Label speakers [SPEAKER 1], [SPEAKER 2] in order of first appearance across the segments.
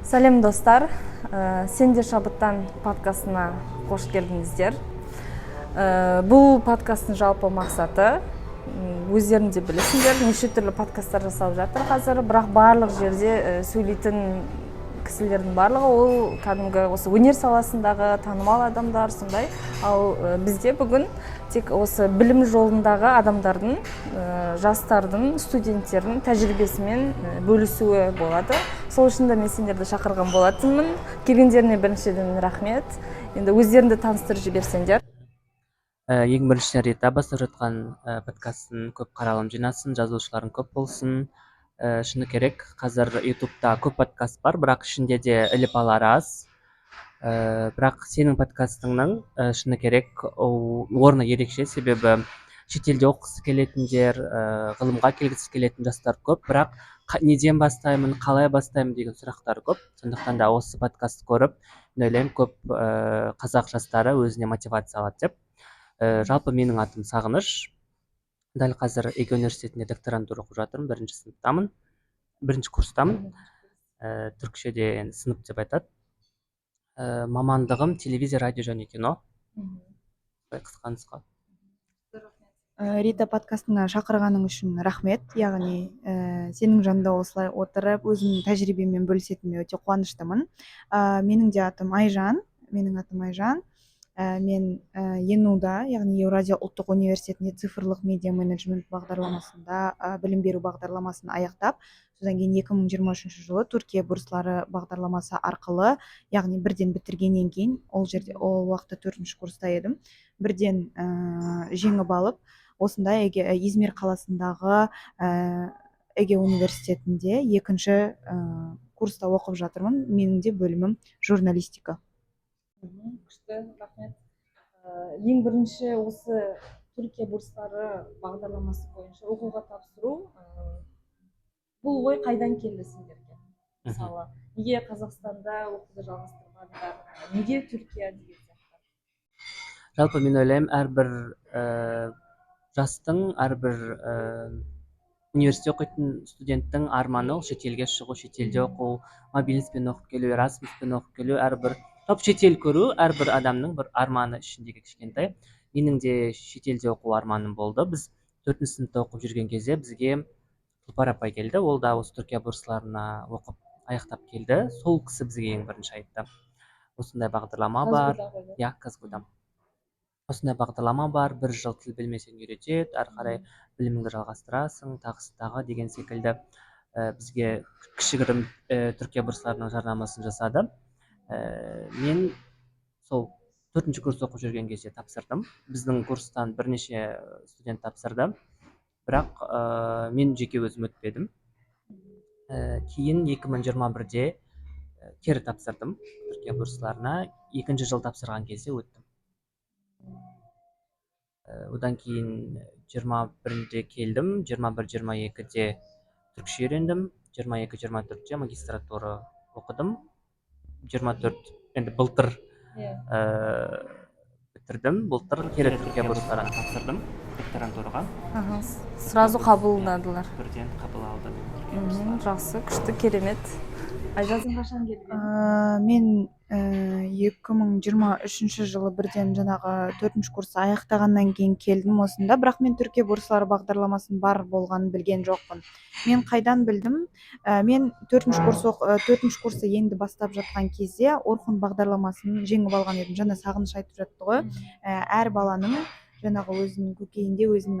[SPEAKER 1] Сәлем, достар! Сендер шабыттан подкастына қош келдіңіздер. Бұл подкасттың жалпы мақсаты, өздерің де білесіңдер, неше түрлі подкасттар жасалып жатыр қазір, бірақ барлық жерде сөйлейтін кісілердің барлығы ол кәдімгі осы өнер саласындағы танымал адамдар сондай. Ал бізде бүгін тек осы білім жолындағы адамдардың, жастардың, студенттердің тәжірибесімен бөлісуі болады. Сол үшін де мен сендерді шақырған болатынмын. Келгендеріне біріншіден рахмет. Енді өздеріңді таныстырып жіберсеңдер.
[SPEAKER 2] Ең біріншіден, Рита, бастап жатқан подкастың көп қаралым жинасын, жазылушыларың көп болсын. Шыны керек, қазір Ютубта көп подкаст бар, бірақ ішінде де іліп алары аз. Бірақ сенің подкастыңның, шыны керек, орны ерекше, себебі шетелде оқығысы келетіндер, ғылымға келгісі келетін жастар көп, бірақ неден бастаймын, қалай бастаймын деген сұрақтар көп. Сондықтан да осы подкастты көріп, мен ойлаймын, көп қазақ жастары өзіне мотивация алады деп. Жалпы менің атым Сағыныш. Дәл қазір Эге университетінде докторантура оқып жатырмын, бірінші сыныптамын, бірінші курстамын. Түркшеде енді сынып деп айтады. Мамандығым телевизия, радио және кино. Былай қысқа нұсқа.
[SPEAKER 3] Рита, подкастыңа шақырғаның үшін рахмет. Яғни сенің жанында осылай отырып, өзімнің тәжірибеммен бөлісетініме өте қуаныштымын. Менің де атым Айжан, менің атым Айжан. Мен ЕНУ-да, яғни Еуразия ұлттық университетінде цифрлық медиа менеджмент бағдарламасында білім беру бағдарламасын аяқтап, содан кейін 2023 жылы Түркия бурслары бағдарламасы арқылы, яғни бірден бітіргеннен кейін, ол жерде ол уақытта төртінші курста едім, бірден жеңіп алып, осында Измир қаласындағы Эге университетінде екінші курста оқып жатырмын. Менің де бөлімім журналистика.
[SPEAKER 1] Күшті, рахмет. Ең бірінші осы Түркия бурслары бағдарламасы бойынша оқуға тапсыру, бұл ой қайдан келді сендерге? Мысалы, неге Қазақстанда оқуды жалғастырмадыңдар, неге Түркия деген сияқты?
[SPEAKER 2] Жалпы мен ойлаймын, әрбір жастың, әрбір университетте оқитын студенттің арманы ол шетелге шығу, шетелде оқу, мобильностьпен оқып келу, Эрасмуспен оқып келу, әрбір жалпы шетел көру әрбір адамның бір арманы ішіндегі кішкентай. Менің де шетелде оқу арманым болды. Біз төртінші сыныпта оқып жүрген кезде бізге Тұлпар апай келді. Ол да осы Түркия бурсларына оқып аяқтап келді. Сол кісі бізге ең бірінші айтты: осындай бағдарлама бар. Иә, КазГУ-да осындай бағдарлама бар, бір жыл тіл білмесең үйретеді, әрі қарай біліміңді жалғастырасың, тағысы тағы деген секілді. Бізге кішігірім Түркия бурсларының жарнамасын жасады. Мен сол төртінші курс оқып жүрген кезде тапсырдым. Біздің курстан бірнеше студент тапсырды, бірақ мен жеке өзім өтпедім. Кейін 2021-де кері тапсырдым Түркия бурсларына. Екінші жыл тапсырған кезде өттім. Одан кейін 21-де келдім, 21-22-де түркше үйрендім, 22-24-те магистратура оқыдым, 24 енді былтыр бітірдім. Былтыр кері Түркия бурсларына тапсырдым докторантураға.
[SPEAKER 1] Аха, сразу қабылдадылар?
[SPEAKER 2] Бірден қабыл алды мені Түркия бурслары.
[SPEAKER 1] Жақсы, күшті, керемет. Айжан, сен қашан келдің?
[SPEAKER 3] Мен 2023 жылы бірден жаңағы төртінші курсты аяқтағаннан кейін келдім осында, бірақ мен Түркия бурслары бағдарламасының бар болғанын білген жоқпын. Мен қайдан білдім? Мен төртінші курсты енді бастап жатқан кезде Орхун бағдарламасын жеңіп алған едім. Жаңа Сағыныш айтып жатты ғой, әр баланың жаңағы өзінің көкейінде өзінің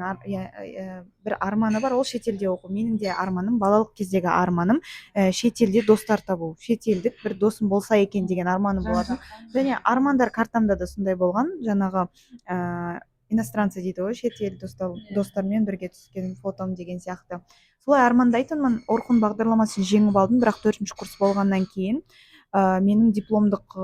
[SPEAKER 3] бір арманы бар, ол шетелде оқу. Менің де арманым, балалық кездегі арманым, шетелде достар табу, шетелдік бір досым болса екен деген арманым болатын. Және армандар картамда да сондай болған, жаңағы иностранцы дейді ғой, шетел достармен бірге түскен фотом деген сияқты. Солай армандайтынмын. Орхун бағдарламасын жеңіп алдым, бірақ төртінші курс болғаннан кейін менің дипломдық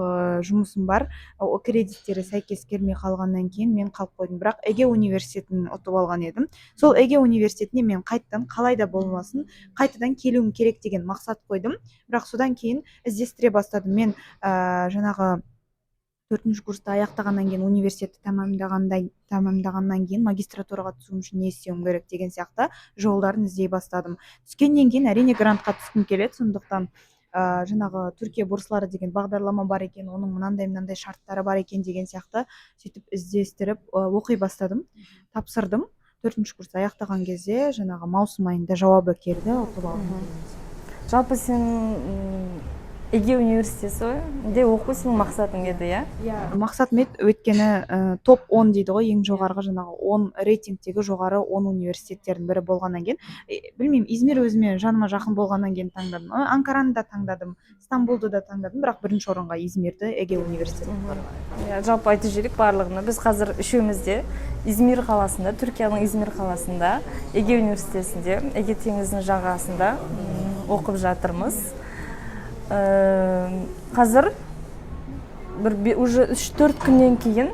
[SPEAKER 3] жұмысым бар, о кредиттері сәйкес келмей қалғаннан кейін мен қалып қойдым. Бірақ Эге университетін ұтып алған едім. Сол Эге университетіне мен қайтадан қалай да болмасын қайтадан келуім керек деген мақсат қойдым. Бірақ содан кейін іздестіре бастадым. Мен жаңағы төртінші курсты аяқтағаннан кейін, университетті тәмамдағаннан кейін магистратураға түсуім үшін не істеуім керек деген сияқты жолдарын іздей бастадым. Түскеннен кейін, әрине, грантқа түскім келеді, сондықтан Жаңағы Түркия бурслары деген бағдарлама бар екен, оның мынандай мынандай шарттары бар екен деген сияқты. Сөйтіп іздестіріп, оқи бастадым, тапсырдым. Төртінші курс аяқтаған кезде, жаңағы маусым айында жауабы келді, ұтып алдым деген сияқты.
[SPEAKER 1] Жалпы сен Эге университетінде оқу сенің мақсатың еді, иә?
[SPEAKER 3] Иә, мақсатым еді, өйткені топ 10 дейді ғой, ең жоғарғы жаңағы 10 рейтингтегі жоғары 10 университеттердің бірі болғаннан кейін, білмеймін, Измир өзіме, жаныма жақын болғаннан кейін таңдадым. Анкараны да таңдадым, Стамбулды да таңдадым, бірақ бірінші орынға Измирді, Эге университетін қойдым.
[SPEAKER 1] Иә, жалпы айтып жіберейік барлығына: біз қазір үшеуміз де Измир қаласында, Түркияның Измир қаласында, Эге университетінде, Эге теңізінің жағасында оқып жатырмыз. Қазір бір уже 3-4 күннен кейін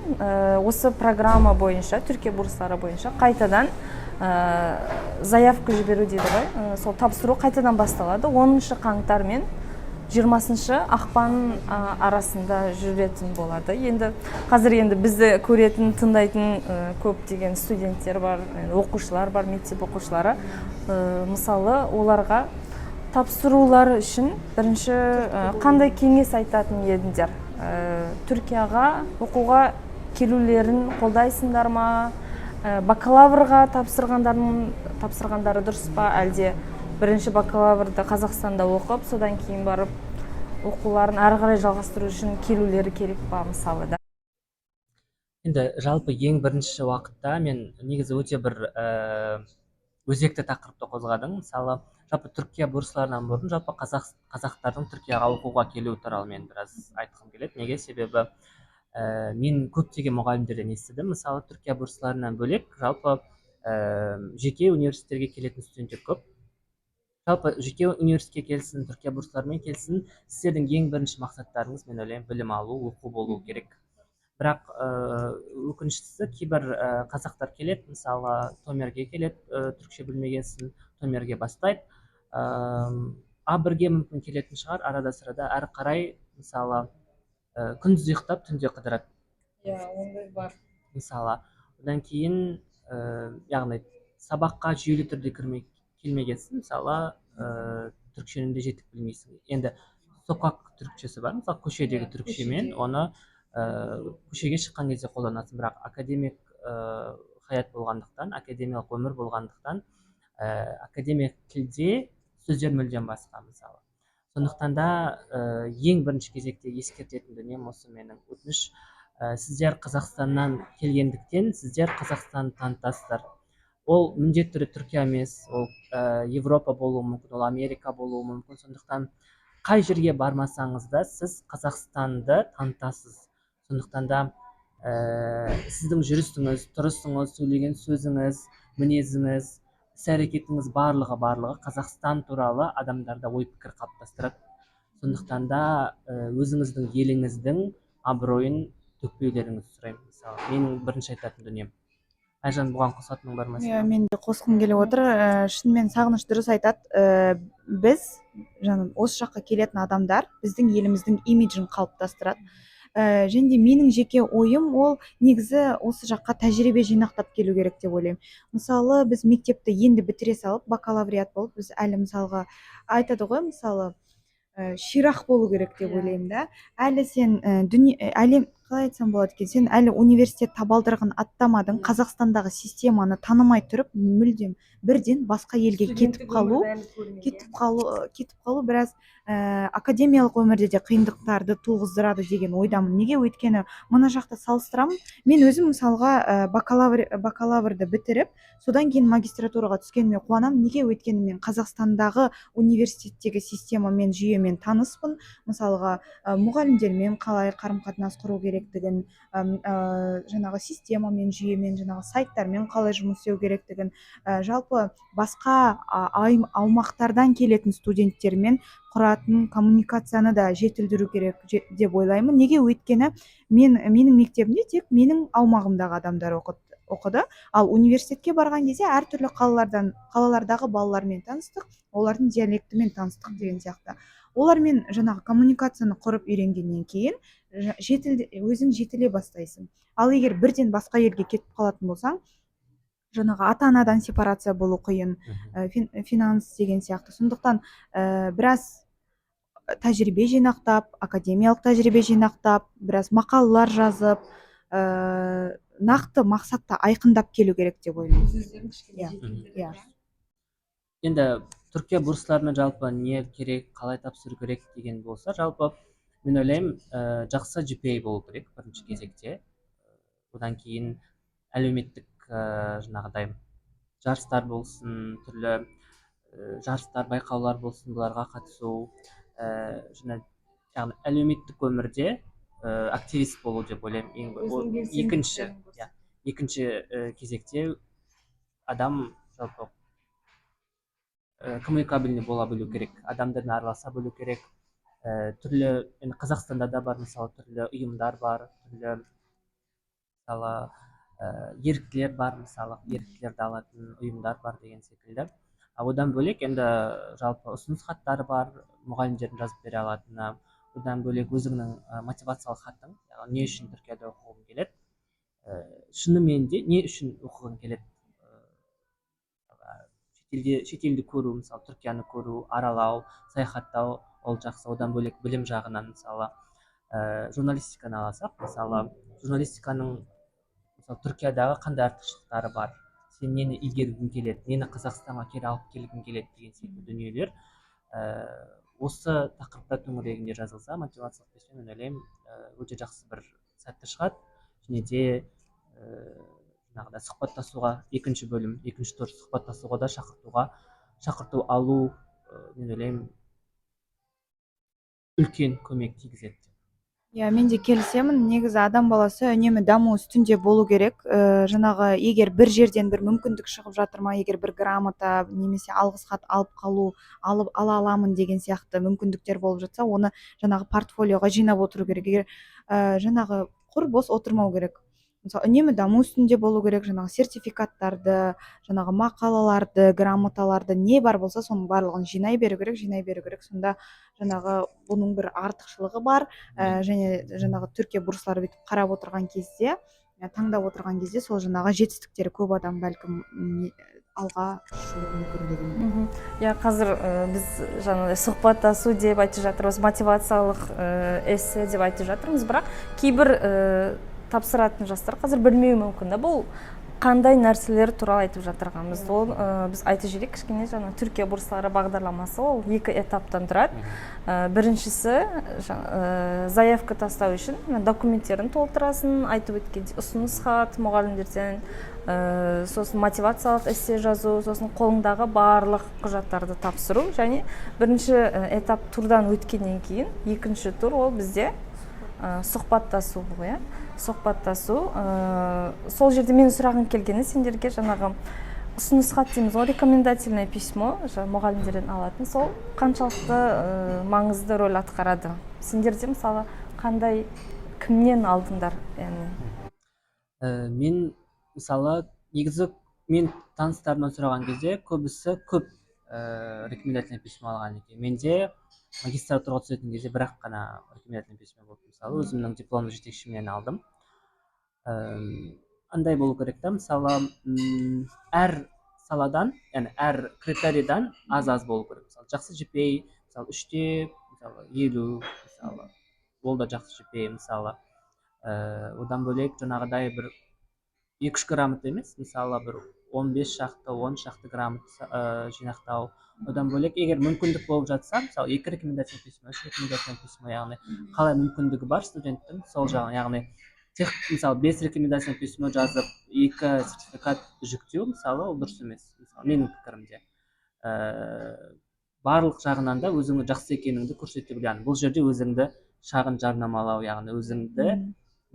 [SPEAKER 1] осы программа бойынша, Түркия бурслары бойынша қайтадан заявка жіберу дейді ғой, сол тапсыру қайтадан басталады. 10 қаңтар мен 20 ақпан арасында жүретін болады. Енді қазір енді бізді көретін, тыңдайтын көптеген студенттер бар, енді оқушылар бар, мектеп оқушылары. Мысалы, оларға тапсырулар үшін бірінші қандай кеңес айтатын едіңдер? Түркияға оқуға келулерін қолдайсыңдар ма? Бакалаврға тапсырғандары дұрыс па, әлде бірінші бакалаврды Қазақстанда оқып, содан кейін барып оқуларын әрі қарай жалғастыру үшін келулері керек па, мысалы, да?
[SPEAKER 2] Енді жалпы ең бірінші уақытта мен негізі өте бір өзекті тақырыпты қозғадың. Мысалы, жалпы Түркия бурсларынан бұрын жалпы қазақтардың Түркияға оқуға келуі туралы мен біраз айтқым келеді. Неге? Себебі мен көптеген мұғалімдерден естідім, мысалы, Түркия бурсларынан бөлек жалпы жеке университеттерге келетін студенттер көп. Жалпы жеке университетке келсін, Түркия бурсларымен келсін, сіздердің ең бірінші мақсаттарыңыз, мен ойлаймын, білім алу, оқу болу керек. Бірақ өкініштісі, кейбір қазақтар келеді, мысалы, Томерге келеді, түрікше білмегенсін Томерге бастайды, А1-ге мүмкін келетін шығар арада сырада, әрі қарай, мысалы, күндіз ұйықтап, түнде қыдырады.
[SPEAKER 1] Иә, ондай бар.
[SPEAKER 2] Мысалы, одан кейін яғни сабаққа жүйелі түрде кірмей келмегенсін, мысалы, түрікшені де жетік білмейсің. Енді sokak түрікшесі бар, мысалы, көшедегі түрікшемен, оны көшеге шыққан кезде қолданасың, бірақ академик хаят болғандықтан, академиялық өмір болғандықтан, академиялық тілде сөздер мүлдем басқа, мысалы. Сондықтан да ең бірінші кезекте ескертетін дүнием осы, менің өтініш: сіздер Қазақстаннан келгендіктен, сіздер Қазақстанды танытасыздар. Ол міндетті түрде Түркия емес, ол Европа болуы мүмкін, ол Америка болуы мүмкін. Сондықтан қай жерге бармасаңыз да, сіз Қазақстанды танытасыз. Сондықтан да сіздің жүрісіңіз, тұрысыңыз, сөйлеген сөзіңіз, мінезіңіз, іс әрекетіңіз, барлығы Қазақстан туралы адамдарда ой пікір қалыптастырады. Сондықтан да өзіңіздің еліңіздің абыройын төкпеулеріңізді сұраймын. Мысалы, менің бірінші айтатын дүнием. Айжан, бұған қосатының бар ма?
[SPEAKER 3] Иә, мен де қосқым келіп отыр. Шынымен Сағыныш дұрыс айтады. Біз жаңа осы жаққа келетін адамдар біздің еліміздің имиджін қалыптастырады. Және де менің жеке ойым, ол негізі осы жаққа тәжірибе жинақтап келу керек деп ойлаймын. Мысалы, біз мектепті енді бітіре салып, бакалавриат болып, біз әлі, мысалға, айтады ғой, мысалы, ширақ болу керек деп ойлаймын да. Әлі сен дүние, әлем, қалай айтсам болады екен, сен әлі университет табалдырығын аттамадың, Қазақстандағы системаны танымай тұрып, мүлдем бірден басқа елге кетіп қалу біраз академиялық өмірде де қиындықтарды туғыздырады деген ойдамын. Неге? Өйткені мына жақта салыстырамын, мен өзім, мысалға, бакалаврды бітіріп, содан кейін магистратураға түскеніме қуанамын. Неге? Өйткені мен Қазақстандағы университеттегі системамен, жүйемен таныспын. Мысалға, мұғалімдермен қалай қарым қатынас құру керектігін, жаңағы системамен, жүйемен, жаңағы сайттармен қалай жұмыс істеу керектігін, жалпы басқа аумақтардан келетін студенттермен құратын коммуникацияны да жетілдіру керек деп ойлаймын. Неге? Өйткені менің мектебімде тек менің аумағымдағы адамдар оқыды, ал университетке барған кезде әртүрлі қалалардағы балалармен таныстық, олардың диалектімен таныстық деген сияқты. Олармен жаңағы коммуникацияны құрып үйренгеннен кейін өзің жетіле бастайсың. Ал егер бірден басқа елге кетіп қалатын болсаң, жаңағы ата анадан сепарация болу қиын, финанс деген сияқты. Сондықтан біраз Тәжірибе жинақтап, академиялық тәжірибе жинақтап, біраз мақалалар жазып, нақты мақсатты айқындап келу керек деп ойлаймын. Иә, иә.
[SPEAKER 2] Енді Түркия бурсларына жалпы не керек, қалай тапсыру керек деген болса, жалпы мен ойлаймын, жақсы GPA болу керек бірінші кезекте. Одан кейін әлеуметтік, жаңағыдай жарыстар болсын, түрлі жарыстар, байқаулар болсын, бұларға қатысу, және яғни әлеуметтік өмірде активист болу деп ойлаймын. Ең ол екінші, иә, екінші кезекте адам жалпы коммуникабельный бола білу керек, адамдармен араласа білу керек. Түрлі, енді Қазақстанда да бар, мысалы, түрлі ұйымдар бар, түрлі, мысалы, еріктілер бар, мысалы, еріктілерді алатын ұйымдар бар деген секілді. А одан бөлек енді жалпы ұсыныс хаттары бар мұғалімдердің жазып бере алатыны. Одан бөлек өзіңнің мотивациялық хатың, яғни не үшін Түркияда оқығың келеді, шынымен де не үшін оқығың келеді, шетелде, шетелді көру, мысалы, Түркияны көру, аралау, саяхаттау, ол жақсы. Одан бөлек білім жағынан, мысалы, журналистиканы алсақ, мысалы, журналистиканың, мысалы, Түркиядағы қандай артықшылықтары бар, сен нені игергің келеді, нені Қазақстанға кері алып келгің келеді деген секілді дүниелер, осы тақырыптар төңірегінде жазылса мотивациялық письмо, мен ойлаймын, өте жақсы бір сәтті шығады. Және де жаңағыдай сұхбаттасуға, екінші бөлім, екінші тур сұхбаттасуға да шақырту алу, мен ойлаймын, үлкен көмек тигізеді деп.
[SPEAKER 3] Иә, мен де келісемін. Негізі адам баласы үнемі даму үстінде болу керек. Жаңағы егер бір жерден бір мүмкіндік шығып жатыр ма, егер бір грамота немесе алғыс хат алып қалу, алып ала аламын деген сияқты мүмкіндіктер болып жатса, оны жаңағы портфолиоға жинап отыру керек. Егер жаңағы құр бос отырмау керек. Мысалы, үнемі даму үстінде болу керек, жаңағы сертификаттарды, жаңағы мақалаларды, грамоталарды, не бар болса, соның барлығын жинай беру керек, жинай беру керек. Сонда жаңағы бұның бір артықшылығы бар. Және жаңағы Түркия бурслары бүйтіп қарап отырған кезде, таңдап отырған кезде сол жаңағы жетістіктері көп адам бәлкім алға ұшуы мүмкін деген.
[SPEAKER 1] Иә, қазір біз жаңағыдай сұхбаттасу деп айтып жатырмыз, мотивациялық эссе деп айтып жатырмыз, бірақ кейбір тапсыратын жастар қазір білмеуі мүмкін да, бұл қандай нәрселер туралы айтып жатырғанымызды. Ол біз айтып жіберейік кішкене. Жаңа Түркия бурслары бағдарламасы, ол екі этаптан тұрады. Біріншісі заявка тастау үшін документтерін толтырасың, айтып өткендей, ұсыныс хат мұғалімдерден, сосын мотивациялық эссе жазу, сосын қолыңдағы барлық құжаттарды тапсыру. Және бірінші этап турдан өткеннен кейін екінші тур, ол бізде сұхбаттасу ғой, иә, сұхбаттасу. Сол жерде менің сұрағым келгені сендерге, жаңағы ұсыныс хат дейміз ғой, рекомендательное письмо, жаңа мұғалімдерден алатын, сол қаншалықты маңызды рөл атқарады сендерде? Мысалы, қандай, кімнен алдыңдар, яғни?
[SPEAKER 2] Мен, мысалы, негізі мен таныстарымнан сұраған кезде көбісі көп рекомендательный письмо алған екен. Менде магистратураға түсетін кезде бір ақ қана рекомендательный письмо болды, мысалы, өзімнің дипломдық жетекшімнен алдым. Андай болу керек та, мысалы, әр саладан, яғни әр критерийдан аз аз болу керек. Мысалы, жақсы GPA, мысалы, 3-те, мысалы, 50, мысалы, ол да жақсы GPA. Мысалы, одан бөлек жаңағыдай бір екі үш грамота емес, мысалы, бір 15 шақты, 10 шақты грамота жинақтау. Одан бөлек, егер мүмкіндік болып жатса, мысалы, екі рекомендательный письмо, үш рекомендательный письмо, яғни қалай мүмкіндігі бар студенттің, сол жағын. Яғни тек, мысалы, бес рекомендательный письмо жазып, екі сертификат жүктеу, мысалы, ол дұрыс емес, мысалы, менің пікірімде. Барлық жағынан да өзіңнің жақсы екеніңді көрсете білу, яғни бұл жерде өзіңді шағын жарнамалау, яғни өзіңді,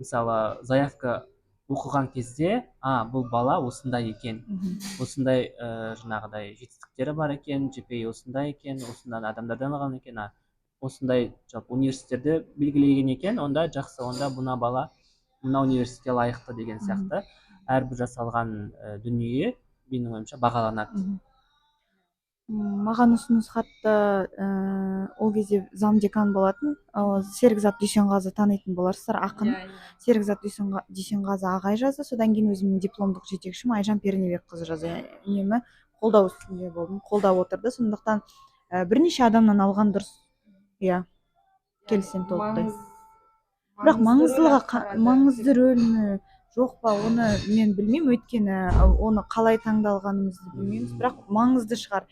[SPEAKER 2] мысалы, заявка оқыған кезде: «А, бұл бала осындай екен, осындай жаңағыдай жетістіктері бар екен, GPA осындай екен, осындай адамдардан алған екен, а осындай жалпы университеттерді белгілеген екен, онда жақсы, онда мына бала мына университетке лайықты» деген сияқты. Әрбір жасалған дүние, менің ойымша, бағаланады.
[SPEAKER 3] Маған ұсыныс хатты ол кезде зам декан болатын Серікзат Дүйсенғазы, танитын боларсыздар, ақын. Серікзат Дүйсенғазы ағай жазды. Содан кейін өзімнің дипломдық жетекшім Айжан Пернебекқызы жазды. Үнемі қолдау үстінде болдым, қолдап отырды. Сондықтан бірнеше адамнан алған дұрыс. Иә, келісемін толықтай. Бірақ маңыздылығы, маңызды рөл ме, жоқ па, оны мен білмеймін, өйткені оны қалай таңдалғанымызды білмейміз. Бірақ маңызды шығар.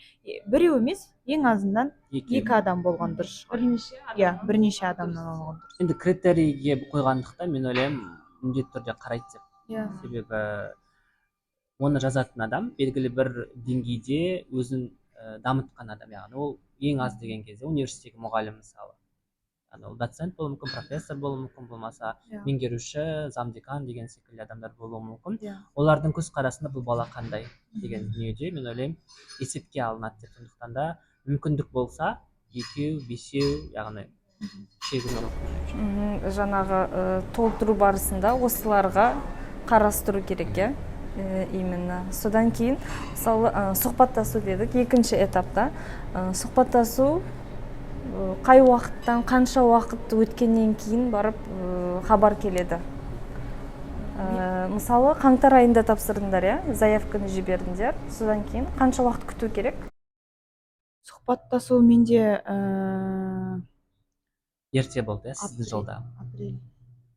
[SPEAKER 3] Біреу емес, ең азынан
[SPEAKER 2] Екеу.
[SPEAKER 3] екі адам болған дұрыс шығар.
[SPEAKER 1] Бірнеше.
[SPEAKER 3] Иә, бірнеше адамнан алған дұрыс.
[SPEAKER 2] Енді критерийге қойғандықтан, мен ойлаймын, міндетті түрде қарайды деп. Себебі оны жазатын адам белгілі бір деңгейде өзін дамытқан адам, яғни ол ең аз деген кезде университеттегі мұғалім, мысалы, яғни ол доцент болуы мүмкін, профессор болуы мүмкін, болмаса меңгеруші, замдекан деген секілді адамдар болуы мүмкін. Олардың көзқарасында бұл бала қандай деген дүниеде, мен ойлаймын, есепке алынады деп. Сондықтан да мүмкіндік болса, екеу, бесеу, яғни шегі жоқ.
[SPEAKER 1] Жаңағы толтыру барысында осыларға қарастыру керек, иә. Именно содан кейін, мысалы, сұхбаттасу дедік, екінші этапта. Сұхбаттасу қай уақыттан, қанша уақыт өткеннен кейін барып хабар келеді? Мысалы, қаңтар айында тапсырдыңдар, иә, заявканы жібердіңдер, содан кейін қанша уақыт күту керек?
[SPEAKER 3] Сұхбаттасу менде
[SPEAKER 2] Ерте болды, иә, сіздің
[SPEAKER 3] Апрель.
[SPEAKER 2] жылда.
[SPEAKER 3] Апрель.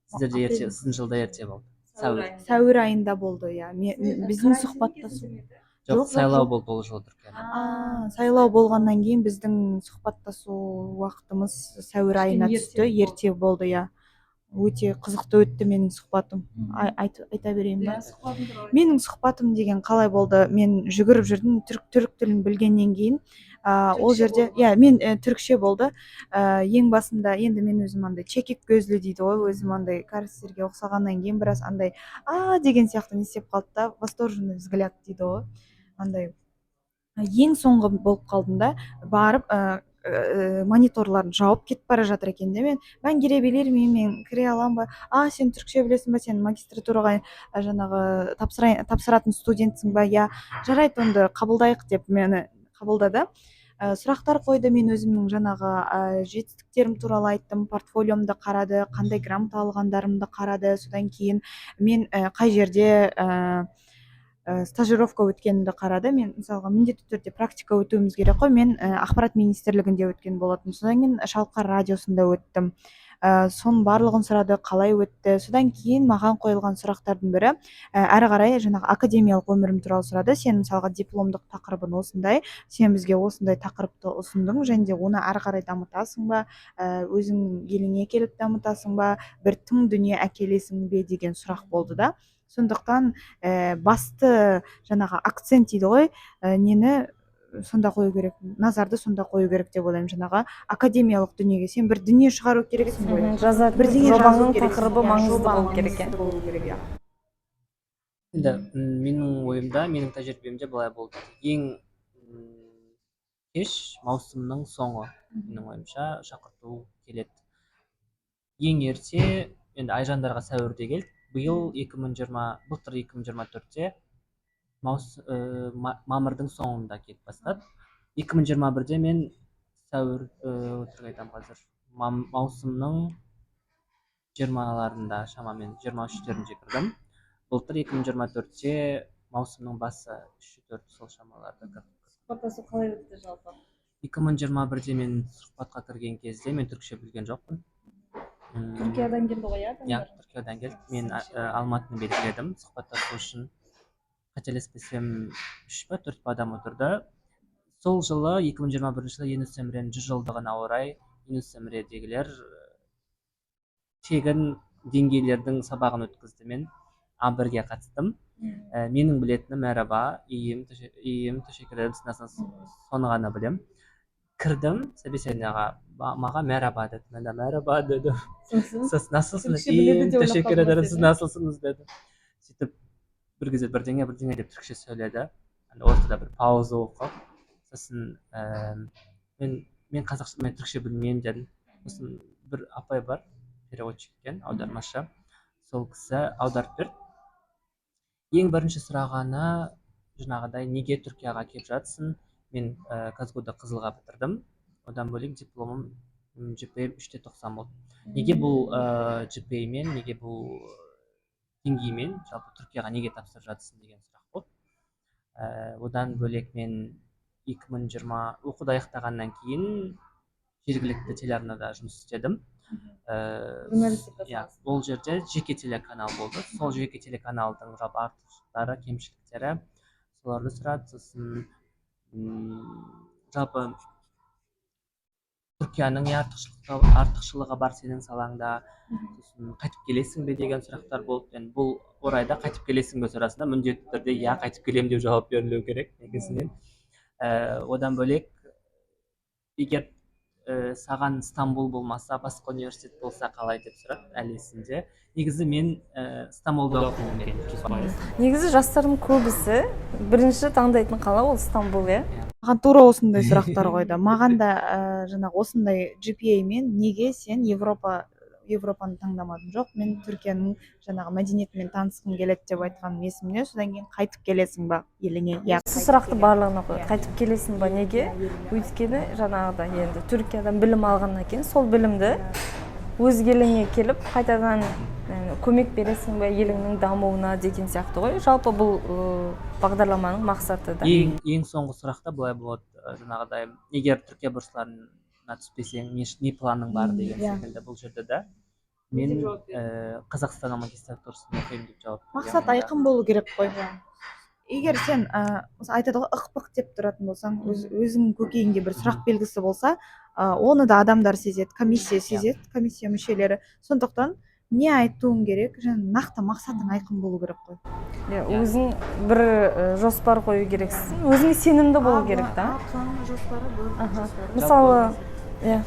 [SPEAKER 2] Сіздерде ерте.
[SPEAKER 3] Апрель.
[SPEAKER 2] Сіздің жылда ерте болды, сәуір.
[SPEAKER 3] Сәуір айында болды, иә. Біздің сұхбаттасу
[SPEAKER 2] Жоқ,
[SPEAKER 3] Жоқ,
[SPEAKER 2] сайлау
[SPEAKER 3] жоқ.
[SPEAKER 2] болды ол жылы Түркияда.
[SPEAKER 3] А, сайлау болғаннан кейін біздің сұхбаттасу уақытымыз сәуір айына
[SPEAKER 1] Кішкене
[SPEAKER 3] түсті.
[SPEAKER 1] ерте болды.
[SPEAKER 3] Ерте болды, иә. Өте қызықты өтті менің сұхбатым. Айта берейін ба? Менің сұхбатым деген қалай болды? Мен жүгіріп жүрдім, түрік тілін білгеннен кейін ол
[SPEAKER 1] Түрікше
[SPEAKER 3] жерде
[SPEAKER 1] болды ма?
[SPEAKER 3] Иә, мен түрікше болды. Ең басында енді мен өзім андай çekik gözlü дейді ғой, өзім андай кәрістерге ұқсағаннан кейін біраз андай а деген сияқты не істеп қалды да, восторженный взгляд дейді ғой, андай ең соңғы болып қалдым да. Барып мониторларын жауып кетіп бара жатыр екен де. Мен: «Ben girebilir miyim, мен кіре аламын ба?» «А, сен түрікше білесің ба? Сен магистратураға жаңағы тапсыратын студентсің ба?» «Иә». «Жарайды, онда қабылдайық», — деп мені қабылдады. Сұрақтар қойды. Мен өзімнің жаңағы жетістіктерім туралы айттым, портфолиомды қарады, қандай грамота алғандарымды қарады. Содан кейін мен қай жерде стажировка өткенімді қарады. Мен, мысалға, міндетті түрде практика өтуіміз керек қой. Мен ақпарат министрлігінде өткен болатынмын, содан кейін Шалқар радиосында өттім. Соның барлығын сұрады, қалай өтті. Содан кейін маған қойылған сұрақтардың бірі әрі қарай жаңағы академиялық өмірім туралы сұрады. «Сен, мысалға, дипломдық тақырыбың осындай, сен бізге осындай тақырыпты ұсындың және де оны әрі қарай дамытасың ба, өзіңнің еліңе келіп дамытасың ба, бір тың дүние әкелесің бе?» деген сұрақ болды да. Сондықтан басты жаңағы акцент дейді ғой, нені сонда қою керек, назарды сонда қою керек деп ойлаймын, жаңағы академиялық дүниеге. Сен бір дүние шығару керексің ғой.
[SPEAKER 1] Жазатын
[SPEAKER 3] Бірдеңе жазу
[SPEAKER 1] жобаңның
[SPEAKER 3] керексің.
[SPEAKER 1] тақырыбы
[SPEAKER 3] Иә,
[SPEAKER 1] маңызды
[SPEAKER 3] жоба
[SPEAKER 1] болу керек, иә.
[SPEAKER 3] маңызды болу керек, иә.
[SPEAKER 2] Енді менің ойымда, менің тәжірибемде былай болды: ең кеш маусымның соңы, менің ойымша, шақырту келеді. Ең ерте енді Айжандарға сәуірде келді биыл, 2020, былтыр 2024-те мамырдың соңында келіп бастады. 2021-де мен сәуір, өтірік айтамын қазір, маусымның 20-ларында, шамамен 23-терінде кірдім. Былтыр 2024-те маусымның басы, үші, төрт, сол шамаларда кірдім.
[SPEAKER 1] Сұхбаттасу қалай өтті жалпы?
[SPEAKER 2] 2021-де мен сұхбатқа кірген кезде мен түрікше білген жоқпын.
[SPEAKER 1] Түркиядан келді ғой, иә,
[SPEAKER 2] Иә,
[SPEAKER 1] адамдар?
[SPEAKER 2] Түркиядан келді. Мен Алматыны белгіледім сұхбаттасу үшін. Қателеспесем, үш па, төрт па адам отырды. Сол жылы, 2021 жылы, Юнус Эмренің 100 жылдығына орай Юнус Эмредегілер тегін деңгейлердің сабағын өткізді. Мен А1-ге қатыстым. Менің білетінім merhaba, iyiyim, iyiyim, teşekkür ederim, соны ғана білемін. Кірдім собеседованияға, маған merhaba деді, мен де merhaba дедім.
[SPEAKER 1] Сосын?
[SPEAKER 2] Сосын: «Nasılsınız?»
[SPEAKER 1] Түрікше біледі
[SPEAKER 2] «Iyiyim,
[SPEAKER 1] деп ойлап
[SPEAKER 2] teşekkür
[SPEAKER 1] қалдым
[SPEAKER 2] ederim, сіз
[SPEAKER 1] сені.
[SPEAKER 2] nasılsınız?» деді. Сөйтіп бір кезде бірдеңе бірдеңе деп түрікше сөйледі. Ана ортада бір пауза болып қалды. Сосын мен қазақша, мен түрікше білмеймін дедім. Сосын бір апай бар, переводчик екен, аудармашы, сол кісі аударып берді. Ең бірінші сұрағаны жаңағыдай: «Неге Түркияға келіп жатсың?» Мен КазГУ-да қызылға бітірдім, одан бөлек дипломым, GPA 3,90 болды. Неге бұл GPA-мен, неге бұл деңгеймен жалпы Түркияға неге тапсырып жатсың деген сұрақ болды. Одан бөлек мен 2020 оқуды аяқтағаннан кейін Жергілікті телеарнада жұмыс істедім.
[SPEAKER 1] Журналистика
[SPEAKER 2] Иә,
[SPEAKER 1] саласында.
[SPEAKER 2] Ол жерде жеке телеканал болды. Сол жеке телеканалдың жалпы артықшылықтары, кемшіліктері, соларды сұрады. Сосын жалпы Түркияның не артықшылығы бар сенің салаңда, сосын қайтып келесің бе деген сұрақтар болды. Енді бұл орайда қайтып келесің бе сұрасында міндетті түрде иә, қайтып келемін деп жауап берілу керек негізінен. Одан бөлек, егер саған Стамбул болмаса, басқа университет болса қалай деп сұрады, әлі есімде. Негізі мен Стамбулда оқығым келген, 100%.
[SPEAKER 1] Негізі жастардың көбісі бірінші таңдайтын қала ол Стамбул, иә.
[SPEAKER 3] Маған тура осындай сұрақтар қойды. Маған да жаңағы осындай GPA мен неге сен Европаны таңдамадың? Жоқ, мен Түркияның жаңағы мәдениетімен танысқым келеді деп айтқаным есімде. Содан кейін қайтып келесің ба еліңе? Иә.
[SPEAKER 1] Осы сұрақты барлығына қояды: қайтып келесің ба? Неге? Өйткені жаңағыдай енді Түркиядан білім алғаннан кейін сол білімді өз еліңе келіп қайтадан көмек бересің бе еліңнің дамуына деген сияқты ғой. Жалпы бұл бағдарламаның мақсаты да.
[SPEAKER 2] Ең соңғы сұрақта былай болады: жаңағыдай, егер Түркия бурсларына түспесең, не планың бар деген секілді. Бұл жерде де мен Қазақстанның магистратурасын оқимын деп жауап
[SPEAKER 3] Мақсат
[SPEAKER 2] бергенмін.
[SPEAKER 3] айқын болу керек қой. Егер сен мысалы, айтады ғой, ық пық деп тұратын болсаң, өзіңнің көкейіңде бір сұрақ белгісі болса, оны да адамдар сезеді, комиссия сезеді, комиссия мүшелері. Сондықтан не айтуың керек және нақты мақсатың айқын болу керек қой.
[SPEAKER 1] Иә, өзің бір жоспар қою керексің, өзіңе сенімді болу керек та.
[SPEAKER 3] А планы, жоспары, Б жоспары.
[SPEAKER 1] Мысалы, иә.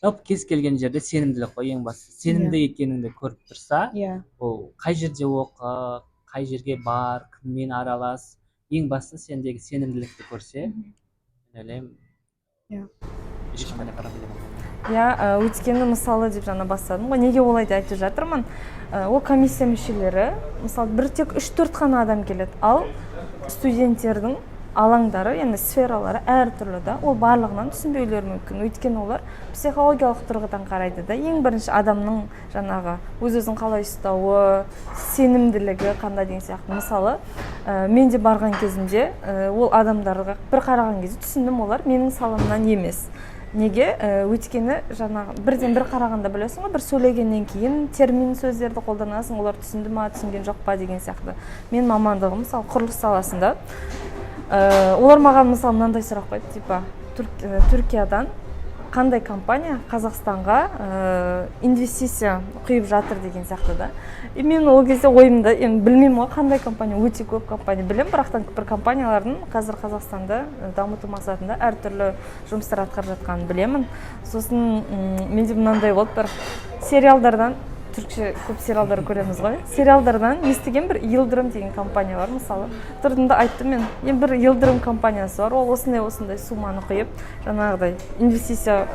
[SPEAKER 2] Жалпы кез келген жерде сенімділік қой ең бастысы. Сенімді екеніңді көріп тұрса, ол қай жерде оқы, қай жерге бар, кіммен аралас, ең бастысы сендегі сенімділікті көрсе, мен ойлаймын, ешқандай проблема болмайды.
[SPEAKER 1] Иә, өйткені мысалы деп жаңа бастадым ғой, неге олай деп айтып жатырмын. Ол комиссия мүшелері, мысалы, бір тек үш төрт қана адам келеді, ал студенттердің алаңдары, енді сфералары әртүрлі да, ол барлығынан түсінбеулері мүмкін, өйткені олар психологиялық тұрғыдан қарайды да. Ең бірінші адамның жаңағы өз өзін қалай ұстауы, сенімділігі қандай деген сияқты. Мысалы, мен де барған кезімде ол адамдарға бір қараған кезде түсіндім, олар менің саламнан емес. Неге? Өйткені жаңағы бірден бір қарағанда білесің ғой, бір сөйлегеннен кейін термин сөздерді қолданасың, олар түсінді ма, түсінген жоқ па деген сияқты. Мен мамандығым, мысалы, құрылыс саласында. Олар маған, мысалы, мынандай сұрақ қойды, типа Түркиядан қандай компания Қазақстанға инвестиция құйып жатыр деген сияқты да. И мен ол кезде ойымда енді білмеймін ғой қандай компания, өте көп компания білемін, бірақтан бір компаниялардың қазір Қазақстанда дамыту мақсатында әртүрлі жұмыстар атқарып жатқанын білемін. Сосын менде мынандай болды: бір сериалдардан, түркше көп сериалдар көреміз ғой, сериалдардан естіген бір Йылдырым деген компания бар. Мысалы, тұрдым да айттым мен: енді бір Йылдырым компаниясы бар, ол осындай осындай сумманы құйып, жаңағыдай инвестиция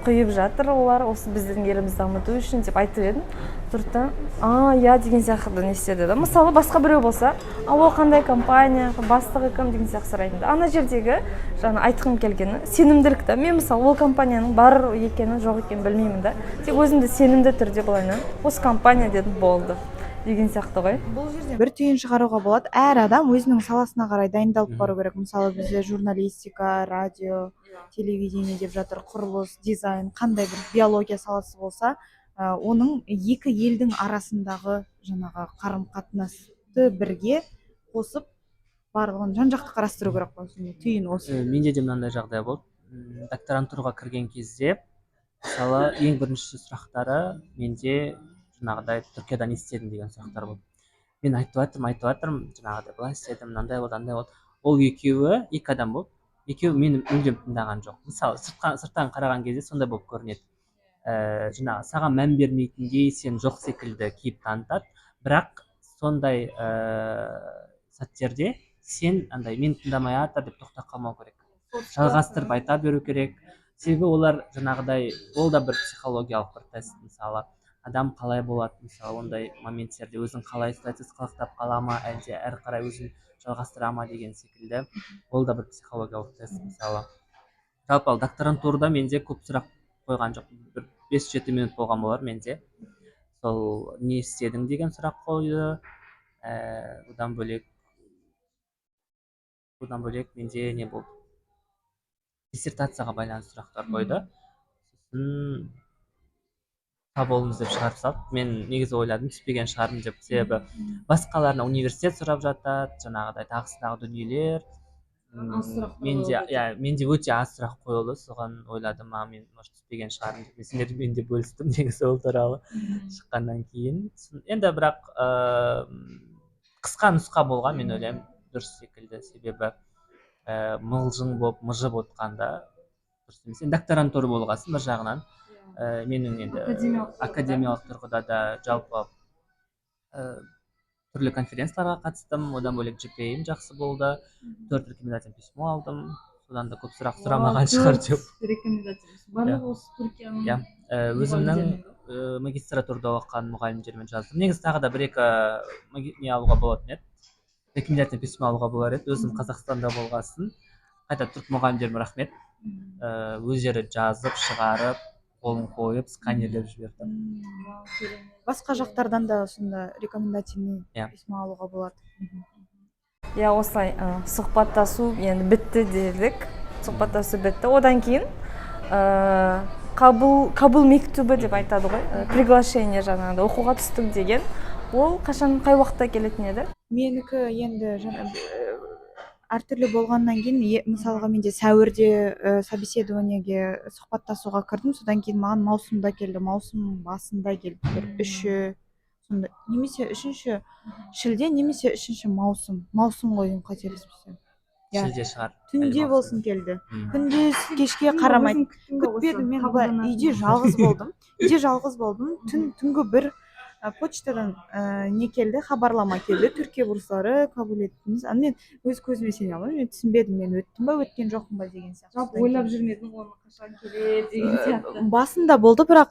[SPEAKER 1] құйып жатыр олар осы біздің елімізді дамыту үшін деп айтып едім. Тұрды да, а, иә деген сияқты не істеді да. Мысалы, басқа біреу болса, а ол қандай компания, бастығы кім деген сияқты сұрайтын да. Ана жердегі жаңа айтқым келгені сенімділік та. Мен, мысалы, ол компанияның бар екенін, жоқ екенін білмеймін да, тек өзімді сенімді түрде былайынан осы компания дедім, болды деген сияқты ғой.
[SPEAKER 3] Бұл жерде бір түйін шығаруға болады: әр адам өзінің саласына қарай дайындалып бару керек. Мысалы, бізде журналистика, радио, телевидение деп жатыр, құрылыс, дизайн, қандай бір биология саласы болса, оның екі елдің арасындағы жаңағы қарым қатынасты бірге қосып, барлығын жан жақты қарастыру керек қой. Сонда түйін осы.
[SPEAKER 2] Менде де мынандай жағдай болды. Докторантураға кірген кезде, мысалы, ең бірінші сұрақтары менде жаңағыдай Түркияда не істедің деген сұрақтар болды. Мен айтып жатырмын, айтып жатырмын, жаңағыдай былай істедім, мынандай болды, андай болды. Ол екеуі, екі адам болды, екеуі мені мүлдем тыңдаған жоқ. Мысалы, сырттан қараған кезде сондай болып көрінеді, жаңағы саған мән бермейтіндей, сен жоқ секілді кейіп танытады. Бірақ сондай сәттерде сен андай мені тыңдамай жатыр деп тоқтап қалмау керек, жалғастырып айта беру керек. Себебі олар жаңағыдай, ол да бір психологиялық бір тест. Мысалы, адам қалай болады, мысалы, ондай моменттерде өзін қалай ұстайды, сасқалақтап қала ма, әлде әрі қарай өзін жалғастыра ма деген секілді, ол да бір психологиялық тест. Мысалы, жалпы, ал докторантурада менде көп сұрақ қойған жоқ, бір 5-7 минут болған болар менде. Сол не істедің деген сұрақ қойды. Одан бөлек менде не болды, диссертацияға байланысты сұрақтар қойды. Сосын қабылыңыз деп шығарып салды. Мен негізі ойладым, түспеген шығармын деп, себебі басқаларына университет сұрап жатады, жаңағыдай тағысын тағы дүниелер.
[SPEAKER 1] Аз сұрақтар
[SPEAKER 2] Менде,
[SPEAKER 1] қойылды.
[SPEAKER 2] иә, менде өте аз сұрақ қойылды. Соған ойладым, а мен, может, түспеген шығармын деп. Мен сендермен де бөлістім негізі ол туралы шыққаннан кейін. Енді бірақ қысқа нұсқа болған, мен ойлаймын, дұрыс секілді, себебі мылжың болып мыжып отқанда дұрыс емес. Енді докторантура болғасын, бір жағынан менің енді
[SPEAKER 1] Академиялық тұрғыда.
[SPEAKER 2] Академиялық тұрғыда да, жалпы түрлі конференцияларға қатыстым. Одан бөлек GPA-ім жақсы болды, төрт рекомендательный письмо алдым. Содан да көп сұрақ сұрамаған шығар деп.
[SPEAKER 1] Рекомендация барлығы осы Түркияның
[SPEAKER 2] Иә, өзімнің
[SPEAKER 1] мұғалімдерінен ба?
[SPEAKER 2] Магистратурада оқыған мұғалімдермен жаздым. Негізі тағы да бір екі не алуға болатын еді, рекомендательный письмо алуға болар еді. Өзім Қазақстанда болғасын, қайта түрік мұғалімдеріме рахмет, өздері жазып шығарып, қолын қойып, сканерлеп жіберді.
[SPEAKER 1] Вау, керемет.
[SPEAKER 3] Басқа жақтардан да сонда рекомендательный
[SPEAKER 2] Иә.
[SPEAKER 3] письмо алуға болады.
[SPEAKER 1] Иә, осылай сұхбаттасу енді бітті делік, сұхбаттасу бітті. Одан кейін қабыл мектубі деп айтады ғой, приглашение, жаңағыдай оқуға түстің деген, ол қашан, қай уақытта келетін еді?
[SPEAKER 3] Менікі енді жаңа әртүрлі болғаннан кейін, мысалға, менде сәуірде собеседованиеге, сұхбаттасуға кірдім. Содан кейін маған маусымда келді, маусымның басында келді, бір үші сондай немесе 3 шілде немесе 3 маусым, маусым ғой деймін, қателеспесем, иә.
[SPEAKER 2] Шілде шығар.
[SPEAKER 3] Түнде
[SPEAKER 2] әлі.
[SPEAKER 3] Болсын келді.
[SPEAKER 2] Маусым.
[SPEAKER 3] Күндіз, кешке қарамайды, күтпедім. Мен былай үйде жалғыз болдым, үйде жалғыз болдым. Түнгі бір почтадан не келді, хабарлама келді: «Түркия бурслары қабыл еттіңіз». А мен өз көзіме сене алмадым, мен түсінбедім, мен өттім ба, өткен жоқпын ба деген сияқты.
[SPEAKER 1] Жалпы
[SPEAKER 3] Содан
[SPEAKER 1] ойлап
[SPEAKER 3] кейін-
[SPEAKER 1] жүрмедің оны, қашан келеді деген сияқты?
[SPEAKER 3] Басында болды, бірақ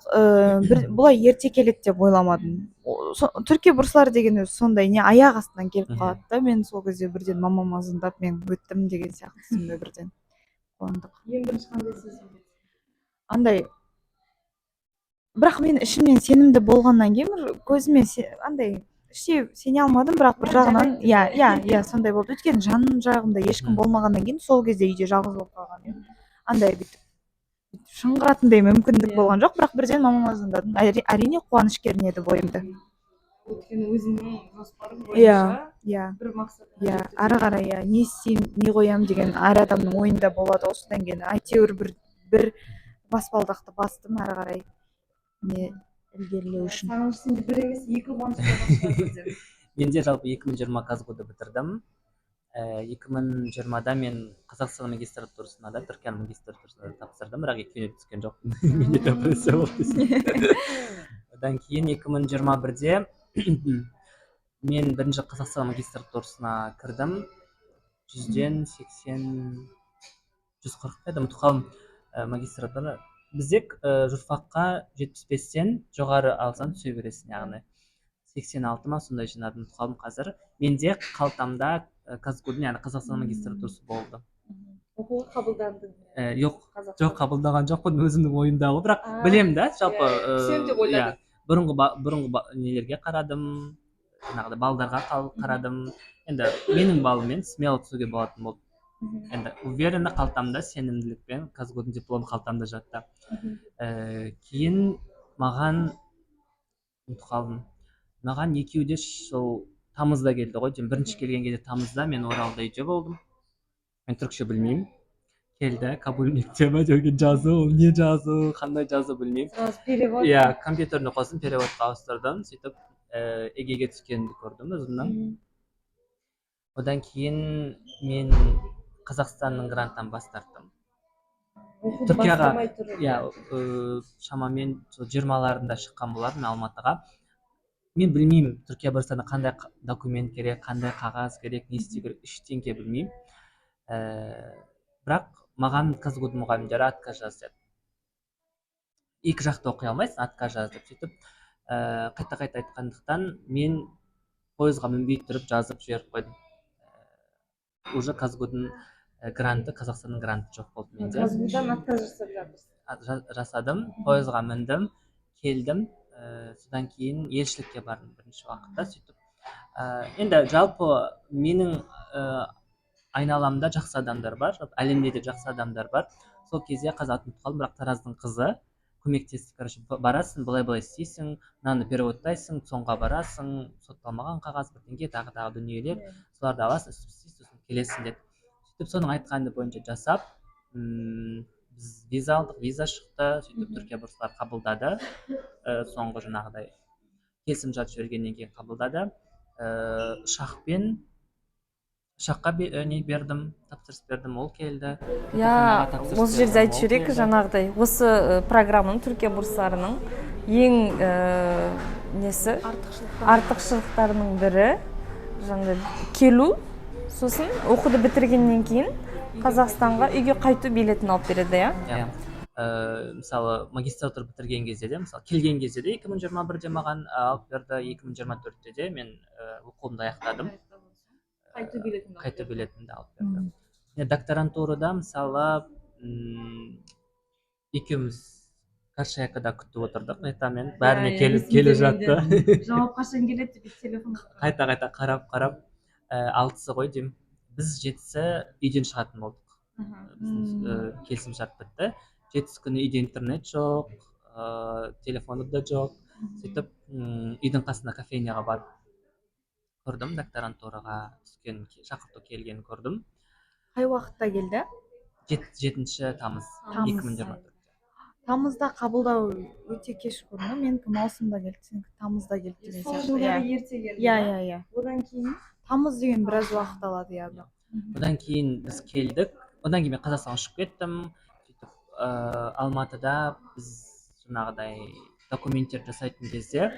[SPEAKER 3] бір бұлай ерте келеді деп ойламадым. Түркия бурслары деген өзі сондай не, аяқ астынан келіп қалады да. Мен сол кезде бірден мамама звондап, мен өттім деген сияқты, сондай бірден қуандық.
[SPEAKER 1] Ең бірінші қандай сезім?
[SPEAKER 3] Андай, бірақ мен ішімнен сенімді болғаннан кейін, бір көзіме андай іштей сене алмадым, бірақ бір жағынан, иә, сондай болды. Өйткені жан жағымда ешкім болмағаннан кейін, сол кезде үйде жалғыз болып қалған едім, андай бүйтіп шыңғыратындай мүмкіндік болған жоқ. Бірақ бірден мамама звондадым. Әрине, қуаныш кернеді бойымды.
[SPEAKER 1] Өйткені өзіңнің жоспарың
[SPEAKER 3] Иә.
[SPEAKER 1] бойынша
[SPEAKER 3] Иә.
[SPEAKER 1] бір мақсатқа
[SPEAKER 3] Иә.
[SPEAKER 1] жету.
[SPEAKER 3] Ары қарай, иә, не істеймін, не қоямын деген әр адамның ойында болады ғой. Содан кейін әйтеуір бір баспалдақты бастым, ары қарай не ілгерілеу үшін.
[SPEAKER 1] Сағыныш, сенде бір емес, екі қуаныш болған шығар бірден.
[SPEAKER 2] Менде жалпы 2020 КазГУ-ды бітірдім. 2020-да мен Қазақстан магистратурасына да, Түркияның магистратурасына да тапсырдым, бірақ екеуіне де түскен жоқпын. Менде депрессия болды десең. Одан кейін 2021-де мен бірінші Қазақстан магистратурасына кірдім. Жүзден сексен, 140 па еді, ұмытып қалдым. Магистратура бізде журфакқа 75-тен жоғары алсаң, түсе бересің, яғни 86 ма, сондай жинадым, ұмытып қалдым қазір. Менде қалтамда КазГУ-дың, яғни Қазақстан магистратурасы болды.
[SPEAKER 1] Оқуға қабылдандың?
[SPEAKER 2] Жоқ.
[SPEAKER 1] Қазақстан.
[SPEAKER 2] Жоқ, қабылдаған жоқпын, өзімнің ойымдағы, бірақ
[SPEAKER 1] А,
[SPEAKER 2] білемін да жалпы.
[SPEAKER 1] Иә, түсемін деп ойладың.
[SPEAKER 2] Иә, бұрынғы нелерге қарадым, жаңағыдай балдарға қарадым. Енді менің балыммен смело түсуге болатын болды. Енді уверенно, қалтамда сенімділікпен КазГУ-дың дипломы қалтамда жатты. Кейін маған, ұмытып қалдым, маған екеуі де сол тамызда келді ғой деймін. Бірінші келген кезде тамызда мен Оралда үйде болдым, мен түрікше білмеймін. Келді kabul mektubu деген жазу, ол не жазу, қандай жазу, білмеймін.
[SPEAKER 1] Сразу перевод.
[SPEAKER 2] Иә, компьютеріне қостым, переводқа ауыстырдым. Сөйтіп Эгеге түскенімді көрдім өзімнің. Одан кейін мен Қазақстанның гранттан бас тарттым.
[SPEAKER 1] Оқуды
[SPEAKER 2] Түркияға,
[SPEAKER 1] бастамай тұрып.
[SPEAKER 2] Иә, шамамен сол 20-ларында шыққан болатынмын Алматыға. Мен білмеймін, Түркия барысында қандай документ керек, қандай қағаз керек, не істеу керек, ештеңке білмеймін. Бірақ маған КазГУ-дың мұғалімдері отказ жаз деді, екі жақта оқи алмайсың, отказ жаз деп. Сөйтіп қайта қайта айтқандықтан, мен пойызға мінбей тұрып жазып жіберіп қойдым. Уже КазГУ-дың гранты, Қазақстанның гранты жоқ болды менде.
[SPEAKER 1] КазГУ-дан отказ жасап жатырсың.
[SPEAKER 2] Жасадым, пойызға міндім, келдім. Содан кейін елшілікке бардым бірінші уақытта. Сөйтіп енді жалпы менің айналамда жақсы адамдар бар, жалпы әлемде де жақсы адамдар бар. Сол кезде, қазір атын ұмытып қалдым, бірақ Тараздың қызы Көмектесті. Короче, барасың, былай былай істейсің, мынаны переводтайсың, ЦОНға барасың, сотталмаған қағаз, бірдеңе, тағы тағы дүниелер, соларды аласың, істеп істейсің, сосын келесің деді. Сөйтіп, соның айтқаны бойынша жасап, біз виза алдық, виза шықты. Сөйтіп, Түркия бурслары қабылдады. Соңғы жаңағыдай келісімшарт жібергеннен кейін қабылдады. Ұшақпен, ұшаққа не бердім, тапсырыс бердім, ол келді.
[SPEAKER 1] Иә.
[SPEAKER 2] Жатақханаға тапсырыс
[SPEAKER 1] Осы жерде
[SPEAKER 2] бердім,
[SPEAKER 1] айтып
[SPEAKER 2] ол
[SPEAKER 1] жіберейік,
[SPEAKER 2] келді.
[SPEAKER 1] жаңағыдай осы программаның, Түркия бурсларының ең несі, артықшылықтарының бірі жаңағыдай келу, сосын оқуды бітіргеннен кейін Қазақстанға, үйге қайту билетін алып береді, иә.
[SPEAKER 2] Иә. Мысалы, магистратура бітірген кезде де, мысалы, келген кезде де 2021-де маған алып берді, 2024-те де мен оқуымды аяқтадым.
[SPEAKER 1] Қайту билетін.
[SPEAKER 2] Қайту билетімді алып берді. Және докторантурада, мысалы, екеуміз Каршиякада күтіп отырдық Нетамен, бәріне келіп келе жатты.
[SPEAKER 1] Жауап қашан келеді деп телефон.
[SPEAKER 2] Қайта қайта қарап қарап, 6-сы ғой деймін, біз 7-сі үйден шығатын болдық. Біздің келісімшарт бітті 7-сі күні. Үйде интернет жоқ, телефоны да жоқ. Сөйтіп, үйдің қасында кофейняға барып көрдім, докторантураға түскен шақырту келгенін көрдім.
[SPEAKER 3] Қай уақытта келді?
[SPEAKER 2] 7 тамыз.
[SPEAKER 3] Тамыз.
[SPEAKER 2] 2024-те.
[SPEAKER 3] Тамызда қабылдау өте кеш көрінді. Менікі маусымда келді, сенікі тамызда келді деген
[SPEAKER 1] Сол
[SPEAKER 3] сияқты.
[SPEAKER 1] жылдары
[SPEAKER 3] Иә.
[SPEAKER 1] ерте келді.
[SPEAKER 3] Иә.
[SPEAKER 1] Одан кейін?
[SPEAKER 3] Тамыз деген біраз уақыт алады, иә, бірақ.
[SPEAKER 2] Одан кейін біз келдік, одан кейін мен Қазақстанға ұшып кеттім. Сөйтіп, Алматыда біз жаңағыдай документтер жасайтын кезде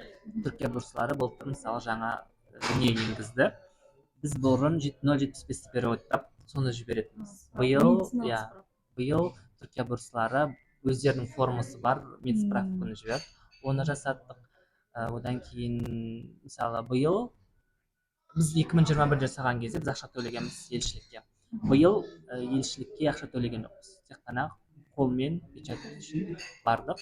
[SPEAKER 2] Түркия бурслары былтыр, мысалы, жаңа дүние енгізді. Біз бұрын 0,75-ті переводтап, соны жіберетінбіз. Биыл, иә, биыл Түркия бурслары өздерінің формасы бар, медсправканы жіберді, оны жасаттық. Одан кейін, мысалы, биыл біз 2021 жасаған кезде біз ақша төлегенбіз елшілікке. Биыл елшілікке ақша төлеген жоқпыз, тек қана қолмен печать үшін бардық.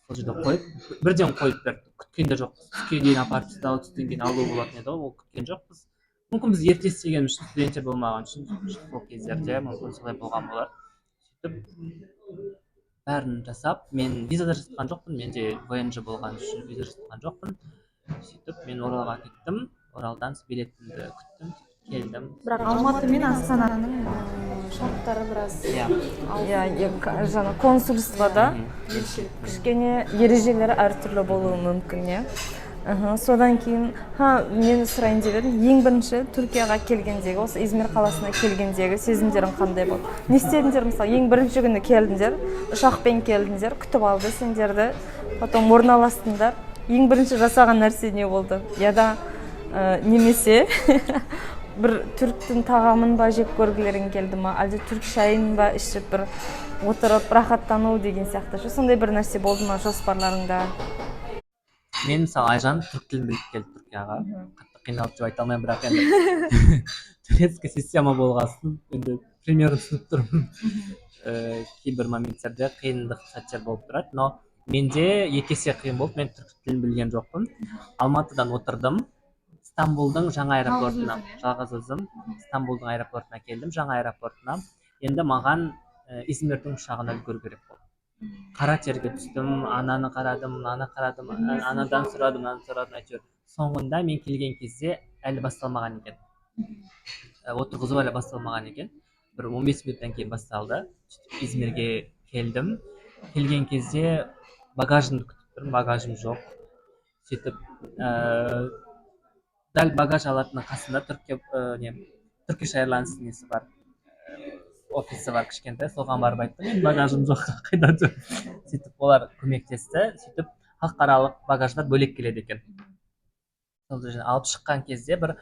[SPEAKER 2] Сол жерде қойып, бірден қойып берді, күткен де жоқпыз. Түске дейін апарып тастау, түстен кейін алу болатын еді ғой, ол күткен жоқпыз. Мүмкін, біз ерте істегеніміз үшін, студенттер болмаған үшін сол кездерде, мүмкін, солай болған болар. Сөйтіп, бәрін жасап, мен виза да жасатқан жоқпын, менде ВНЖ болған үшін виза жасатқан жоқпын. Сөйтіп, мен Оралға кеттім, Оралдан билетімді күттім, келдім.
[SPEAKER 3] Бірақ Алматы мен Астананың шарттары біраз.
[SPEAKER 2] Иә.
[SPEAKER 1] Иә, жаңа консульствода кішкене ережелері әртүрлі болуы мүмкін, иә. Содан кейін, ха, мен сұрайын деп едім, ең бірінші Түркияға келгендегі, осы Измир қаласына келгендегі сезімдерің қандай болды? Не істедіңдер? Мысалы, ең бірінші күні келдіңдер, ұшақпен келдіңдер, күтіп алды сендерді, потом орналастыңдар. Ең бірінші жасаған нәрсе не болды? Я да немесе бір түріктің тағамын ба жеп көргілерің келді ма, әлде түрік шайын ба ішіп, бір отырып рахаттану деген сияқты ше, сондай бір нәрсе болды ма жоспарларыңда?
[SPEAKER 2] Мен, мысалы, Айжан түрік тілін біліп келді Түркияға. Қатты қиналды деп айта алмаймын, бірақ енді турецкая система болғасын, енді примерно түсініп тұрмын. Кейбір моменттерде қиындық сәттер болып тұрады, но менде екі есе қиын болды. Мен түрік тілін білген жоқпын. Алматыдан отырдым Стамбулдың жаңа аэропортына, жалғыз өзім Стамбулдың аэропортына келдім, жаңа аэропортына. Енді маған Измирдің ұшағына үлгеру керек болды. Қара терге түстім, ананы қарадым, мынаны қарадым, анадан сұрадым, мынадан сұрадым, әйтеуір соңында мен келген кезде әлі басталмаған екен. Отырғызу әлі басталмаған екен, бір 15 минуттан кейін басталды. Сөйтіп, Измирге келдім. Келген кезде багажымды күтіп тұрмын, багажым жоқ. Сөйтіп, дәл багаж алатынның қасында Түркия не, Turkish Airlines несі бар, офисі бар кішкентай. Соған барып айттым: «Менің багажым жоқ, қайда жүр?» Сөйтіп, олар көмектесті. Сөйтіп, халықаралық багаждар бөлек келеді екен. Сол жерден алып шыққан кезде бір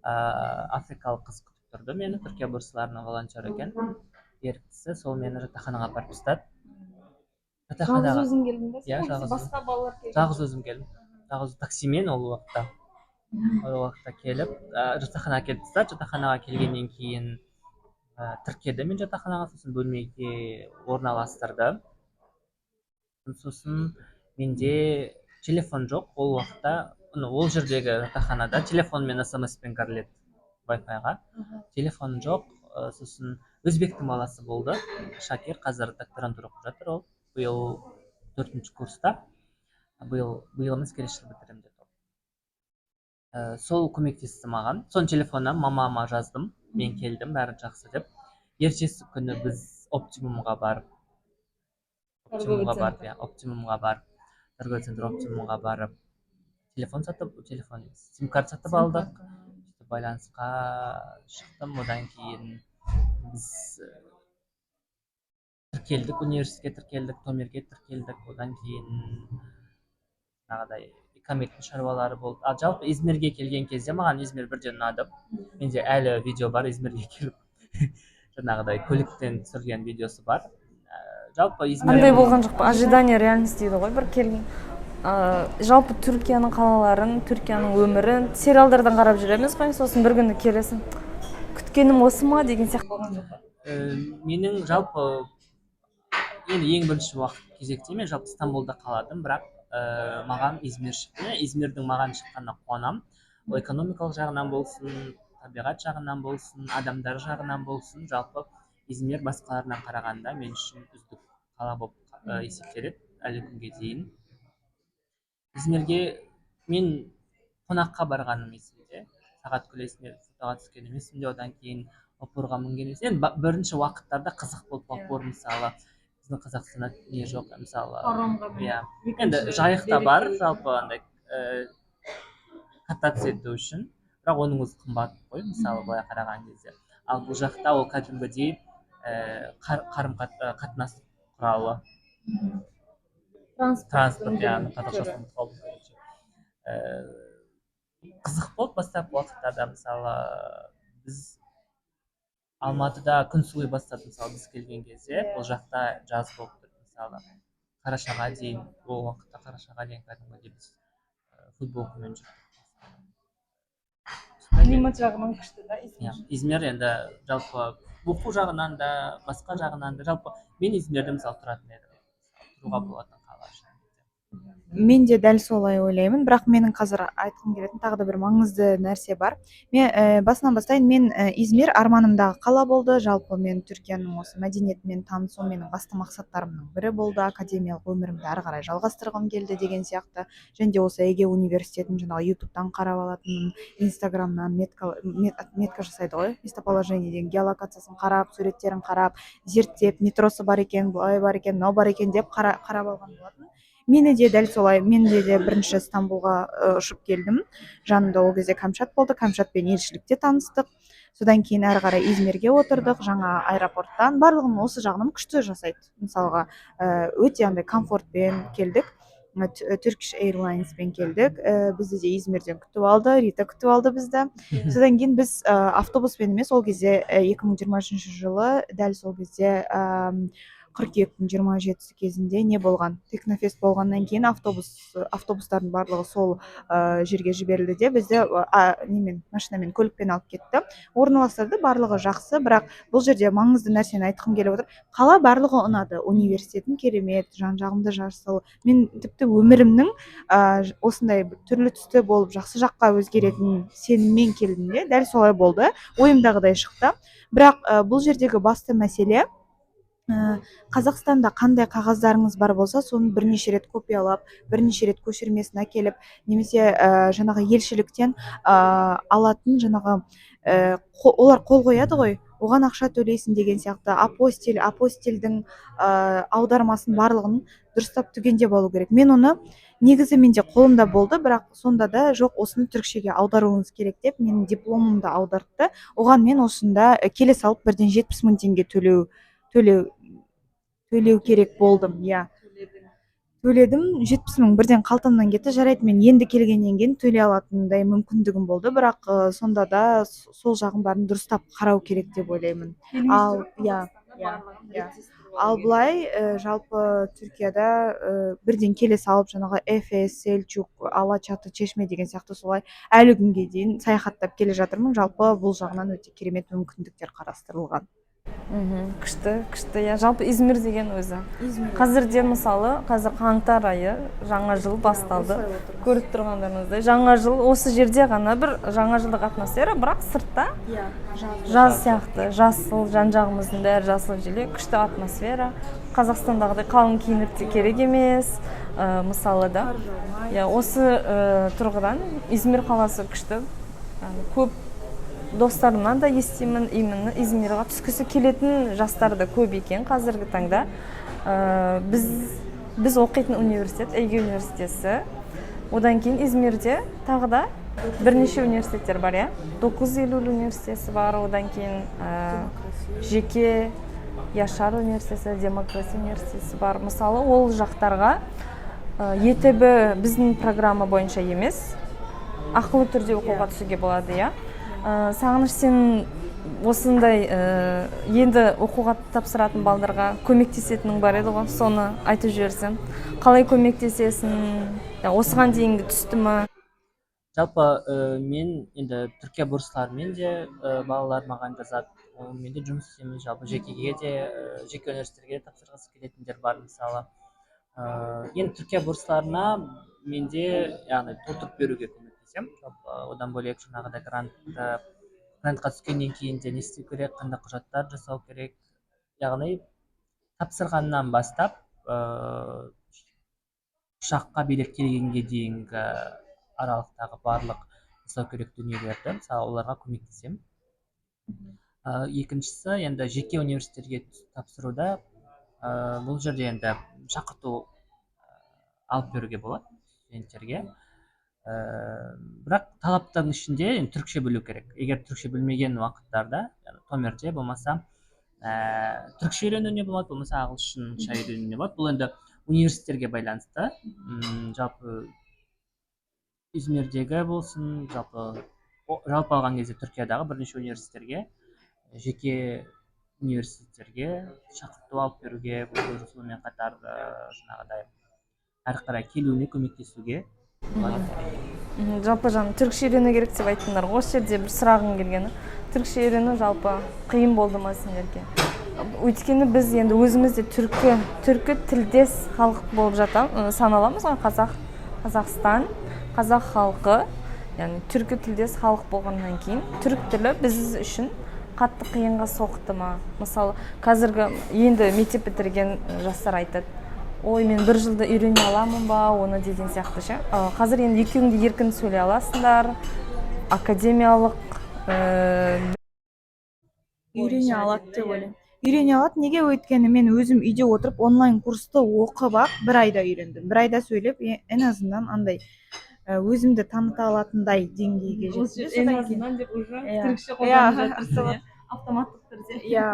[SPEAKER 2] африкалық қыз күтіп тұрды мені, Түркия бурсларының волонтері екен, еріктісі. Сол мені жатақханаға апарып тастады.
[SPEAKER 1] Жалғыз
[SPEAKER 2] Жатақханаға.
[SPEAKER 1] өзің келдің ба?
[SPEAKER 2] Иә,
[SPEAKER 1] Сол
[SPEAKER 2] жалғыз.
[SPEAKER 1] Басқа балалар келген?
[SPEAKER 2] Жалғыз өзім келдім, жалғыз, таксимен. Ол уақытта келіп, жатақханаға келіп тастады. Жатақханаға келгеннен кейін тіркеді мен жатақханаға, сосын бөлмеге орналастырды. Сосын менде телефон жоқ ол уақытта. Ну, ол жердегі жатақханада телефонмен, СМС-пен кіріледі Wi-Fi-ға. Телефон жоқ. Сосын өзбектің баласы болды, Шакир, қазір докторантура оқып жатыр, ол биыл Төртінші курста биыл, биыл емес, келесі жылы бітіремін деді. Сол көмектесті маған. Соның телефонынан мамама жаздым: мен келдім, бәрі жақсы деп. Ертесі күні біз Оптимумға барып,
[SPEAKER 1] Торговый
[SPEAKER 2] Оптимумға барып,
[SPEAKER 1] центр.
[SPEAKER 2] Иә, Оптимумға барып, торговый центр Оптимумға барып, телефон сатып, телефон емес, сим карта сатып алдық. Сөйтіп байланысқа шықтым. Одан кейін біз тіркелдік, университетке тіркелдік, Томерге тіркелдік. Одан кейін жаңағыдай икаметтің шаруалары болды. Ал жалпы Измирге келген кезде маған Измир бірден ұнады. Менде әлі видео бар, Измирге келіп, жаңағыдай көліктен түсірген видеосы бар. Жалпы Измир
[SPEAKER 1] Андай болған жоқ па, ожидание реальность дейді ғой, бір келген, жалпы Түркияның қалаларын, Түркияның өмірін сериалдардан қарап жүреміз ғой, сосын бір күні келесің, күткенім осы ма деген сияқты болған жоқ па?
[SPEAKER 2] Менің жалпы енді ең бірінші уақыт кезекте мен жалпы Стамбулда қаладым, бірақ маған Измир шықты. Измирдің маған шыққанына қуанамын. Ол экономикалық жағынан болсын, табиғат жағынан болсын, адамдар жағынан болсын, жалпы Измир басқаларынан қарағанда мен үшін үздік қала болып есептеледі әлі күнге дейін. Измирге мен қонаққа барғаным есімде, сағат құлесіне фотоға түскенім есімде, одан кейін вапурға мінген есімде. Енді бірінші уақыттарда қызық болды вапур. Мысалы, біздің Қазақстанда не жоқ, мысалы.
[SPEAKER 3] Паромға.
[SPEAKER 2] Иә, енді Жайықта бар жалпы андай кататься ету үшін, бірақ оның өзі қымбат қой, мысалы, былай қараған кезде. Ал бұл жақта ол кәдімгідей қарым қатынас құралы. Транспорт, иә, қазақшасын ұмытып қалдым, короче. Қызық болды бастапқы уақыттарда. Мысалы, біз Алматыда күн суый бастады, мысалы, біз келген кезде бұл жақта жаз болып тұр, мысалы, қарашаға дейін. Ол уақытта қарашаға дейін кәдімгідей біз футболкамен жүрдік.
[SPEAKER 1] Климат жағынан күшті да.
[SPEAKER 2] Иә, Измир енді жалпы оқу жағынан да, басқа жағынан да, жалпы мен Измирде, мысалы, тұратын едім, тұруға болатын қала шынымен де.
[SPEAKER 3] Мен де дәл солай ойлаймын, бірақ менің қазір айтқым келетін тағы да бір маңызды нәрсе бар. Мен басынан бастайын. Мен Измир арманымдағы қала болды. Жалпы мен Түркияның осы мәдениетімен танысу менің басты мақсаттарымның бірі болды. Академиялық өмірімді әрі қарай жалғастырғым келді деген сияқты. Және де осы Эге университетін жаңағы Ютубтан қарап алатынмын, Инстаграмнан метка, метка жасайды ғой, местоположение деген, геолокациясын қарап, суреттерін қарап, зерттеп, метросы бар екен, былай бар екен, мынау бар екен деп қарап алған болатын. Мені де дәл солай, мен де бірінші Стамбулға ұшып келдім. Жанымда ол кезде Кәмшат болды, Кәмшатпен елшілікте таныстық. Содан кейін әрі қарай Измирге отырдық жаңа аэропорттан. Барлығын осы жағынан күшті жасайды. Мысалға, өте андай комфортпен келдік. Turkish Airlinesпен келдік. Бізді де Измирден күтіп алды, Рита күтіп алды бізді. Содан кейін біз автобуспен емес, ол кезде 2023 жылы, дәл сол кезде қыркүйектің 27-сі кезінде не болған, Технофест болғаннан кейін автобустардың барлығы сол жерге жіберілді де, бізді немен, машинамен, көлікпен алып кетті, орналастырды. Барлығы жақсы, бірақ бұл жерде маңызды нәрсені айтқым келіп отыр. Қала барлығы ұнады, университетім керемет, жан жағымда жасыл. Мен тіпті өмірімнің осындай бір түрлі түсті болып, жақсы жаққа өзгеретін сеніммен келдім де, дәл солай болды, ойымдағыдай шықты. Бірақ бұл жердегі басты мәселе, Қазақстанда қандай қағаздарыңыз бар болса, соны бірнеше рет копиялап, бірнеше рет көшірмесін әкеліп немесе жаңағы елшіліктен алатын жаңағы олар қол қояды ғой, оған ақша төлейсің деген сияқты, апостильдің аудармасын, барлығын дұрыстап түгендеп алу керек. Мен оны негізі менде қолымда болды, бірақ сонда да жоқ, осыны түрікшеге аударуыңыз керек деп менің дипломымды аудартты. Оған мен осында келе салып бірден 70 000 теңге төлеу керек болдым. Иә, төледім, 70 000 бірден қалтамнан кетті. Жарайды, мен енді келгеннен кейін төлей алатындай мүмкіндігім болды, бірақ сонда да сол жағын бәрін дұрыстап қарау керек деп ойлаймын. Ал иә. Ал былай жалпы Түркияда бірден келе салып жаңағы Эфес, Сельчук, Алачаты, Чешме деген сияқты, солай әлі күнге дейін саяхаттап келе жатырмын. Жалпы бұл жағынан өте керемет мүмкіндіктер қарастырылған.
[SPEAKER 1] Күшті, күшті, иә. Жалпы Измир деген өзі қазірде, мысалы, қазір қаңтар айы, жаңа жыл басталды. Көріп тұрғандарыңыздай, жаңа жыл осы жерде ғана бір жаңа жылдық атмосфера, бірақ сыртта
[SPEAKER 3] иә
[SPEAKER 1] жаз сияқты, жасыл, жан жағымыздың бәрі жасыл желек, күшті атмосфера. Қазақстандағыдай қалың киініп те керек емес, мысалы да. Иә, осы тұрғыдан Измир қаласы күшті. Яғни көп достарымнан да естимін, именно Измирға түскісі келетін жастар да көп екен қазіргі таңда. Біз оқитын университет Эге университеті, одан кейін Измирде тағы да бірнеше университеттер бар, иә, Докуз Эйлюль университеті бар, одан кейін жеке Яшар университеті, Демокраси университеті бар. Мысалы, ол жақтарға ЕТБ, біздің программа бойынша емес, ақылы түрде оқуға түсуге болады, иә. Сағыныш, сен осындай енді оқуға тапсыратын балдарға көмектесетінің бар еді ғой, соны айтып жіберсең, қалай көмектесесің? Я, осыған дейінгі түсті ма?
[SPEAKER 2] Жалпы мен енді Түркия бурсларымен де балалар маған жазады, онымен де жұмыс істейміз. Жалпы жекеге де, жеке университеттерге де тапсырғысы келетіндер бар. Мысалы, енді Түркия бурсларына менде, яғни толтырып беруге көмектесемін. Жалпы одан бөлек жаңағыдай грантқа түскеннен кейін де не істеу керек, қандай құжаттар жасау керек, яғни тапсырғаннан бастап ұшаққа билет келгенге дейінгі аралықтағы барлық жасау керек дүниелерді, мысалы, оларға көмектесемін. Екіншісі, енді жеке университеттерге тапсыруда бұл жерде енді шақырту алып беруге болады студенттерге, бірақ талаптардың ішінде енді түрікше білу керек. Егер түрікше білмеген уақыттарда, яғни Томерде болмаса түрікше үйренуіне болады, болмаса ағылшынша үйренуіне болады. Бұл енді университеттерге байланысты. Жалпы Измирдегі болсын, жалпы алған кезде Түркиядағы бірнеше университеттерге, жеке университеттерге шақырту алып беруге, сонымен қатар жаңағыдай әрі қарай келуіне көмектесуге болады, әрине.
[SPEAKER 1] Жалпы жаңа түрікше үйрену керек деп айттыңдар ғой, осы жерде бір сұрағым келгені: түрікше үйрену жалпы қиын болды ма сендерге? Өйткені біз енді өзіміз де түркі тілдес халық болып саналамыз ғой. Қазақ, Қазақстан, қазақ халқы, яғни түркі тілдес халық болғаннан кейін түрік тілі біз үшін қатты қиынға соқты ма? Мысалы, қазіргі енді мектеп бітірген жастар айтады: «Ой, мен бір жылда үйрене аламын ба оны?» деген сияқты ше. Қазір енді екеуің де еркін сөйлей аласыңдар, академиялық
[SPEAKER 3] Үйрене алады деп ойлаймын, үйрене алады. Неге? Өйткені мен өзім үйде отырып онлайн курсты оқып ақ бір айда үйрендім. Бір айда сөйлеп, en азынан андай өзімді таныта алатындай деңгейге жеттім де. Содан кейін
[SPEAKER 1] деп уже
[SPEAKER 3] түрікше қолданып
[SPEAKER 1] жатырсың, иә, автоматтық түрде.
[SPEAKER 3] Иә,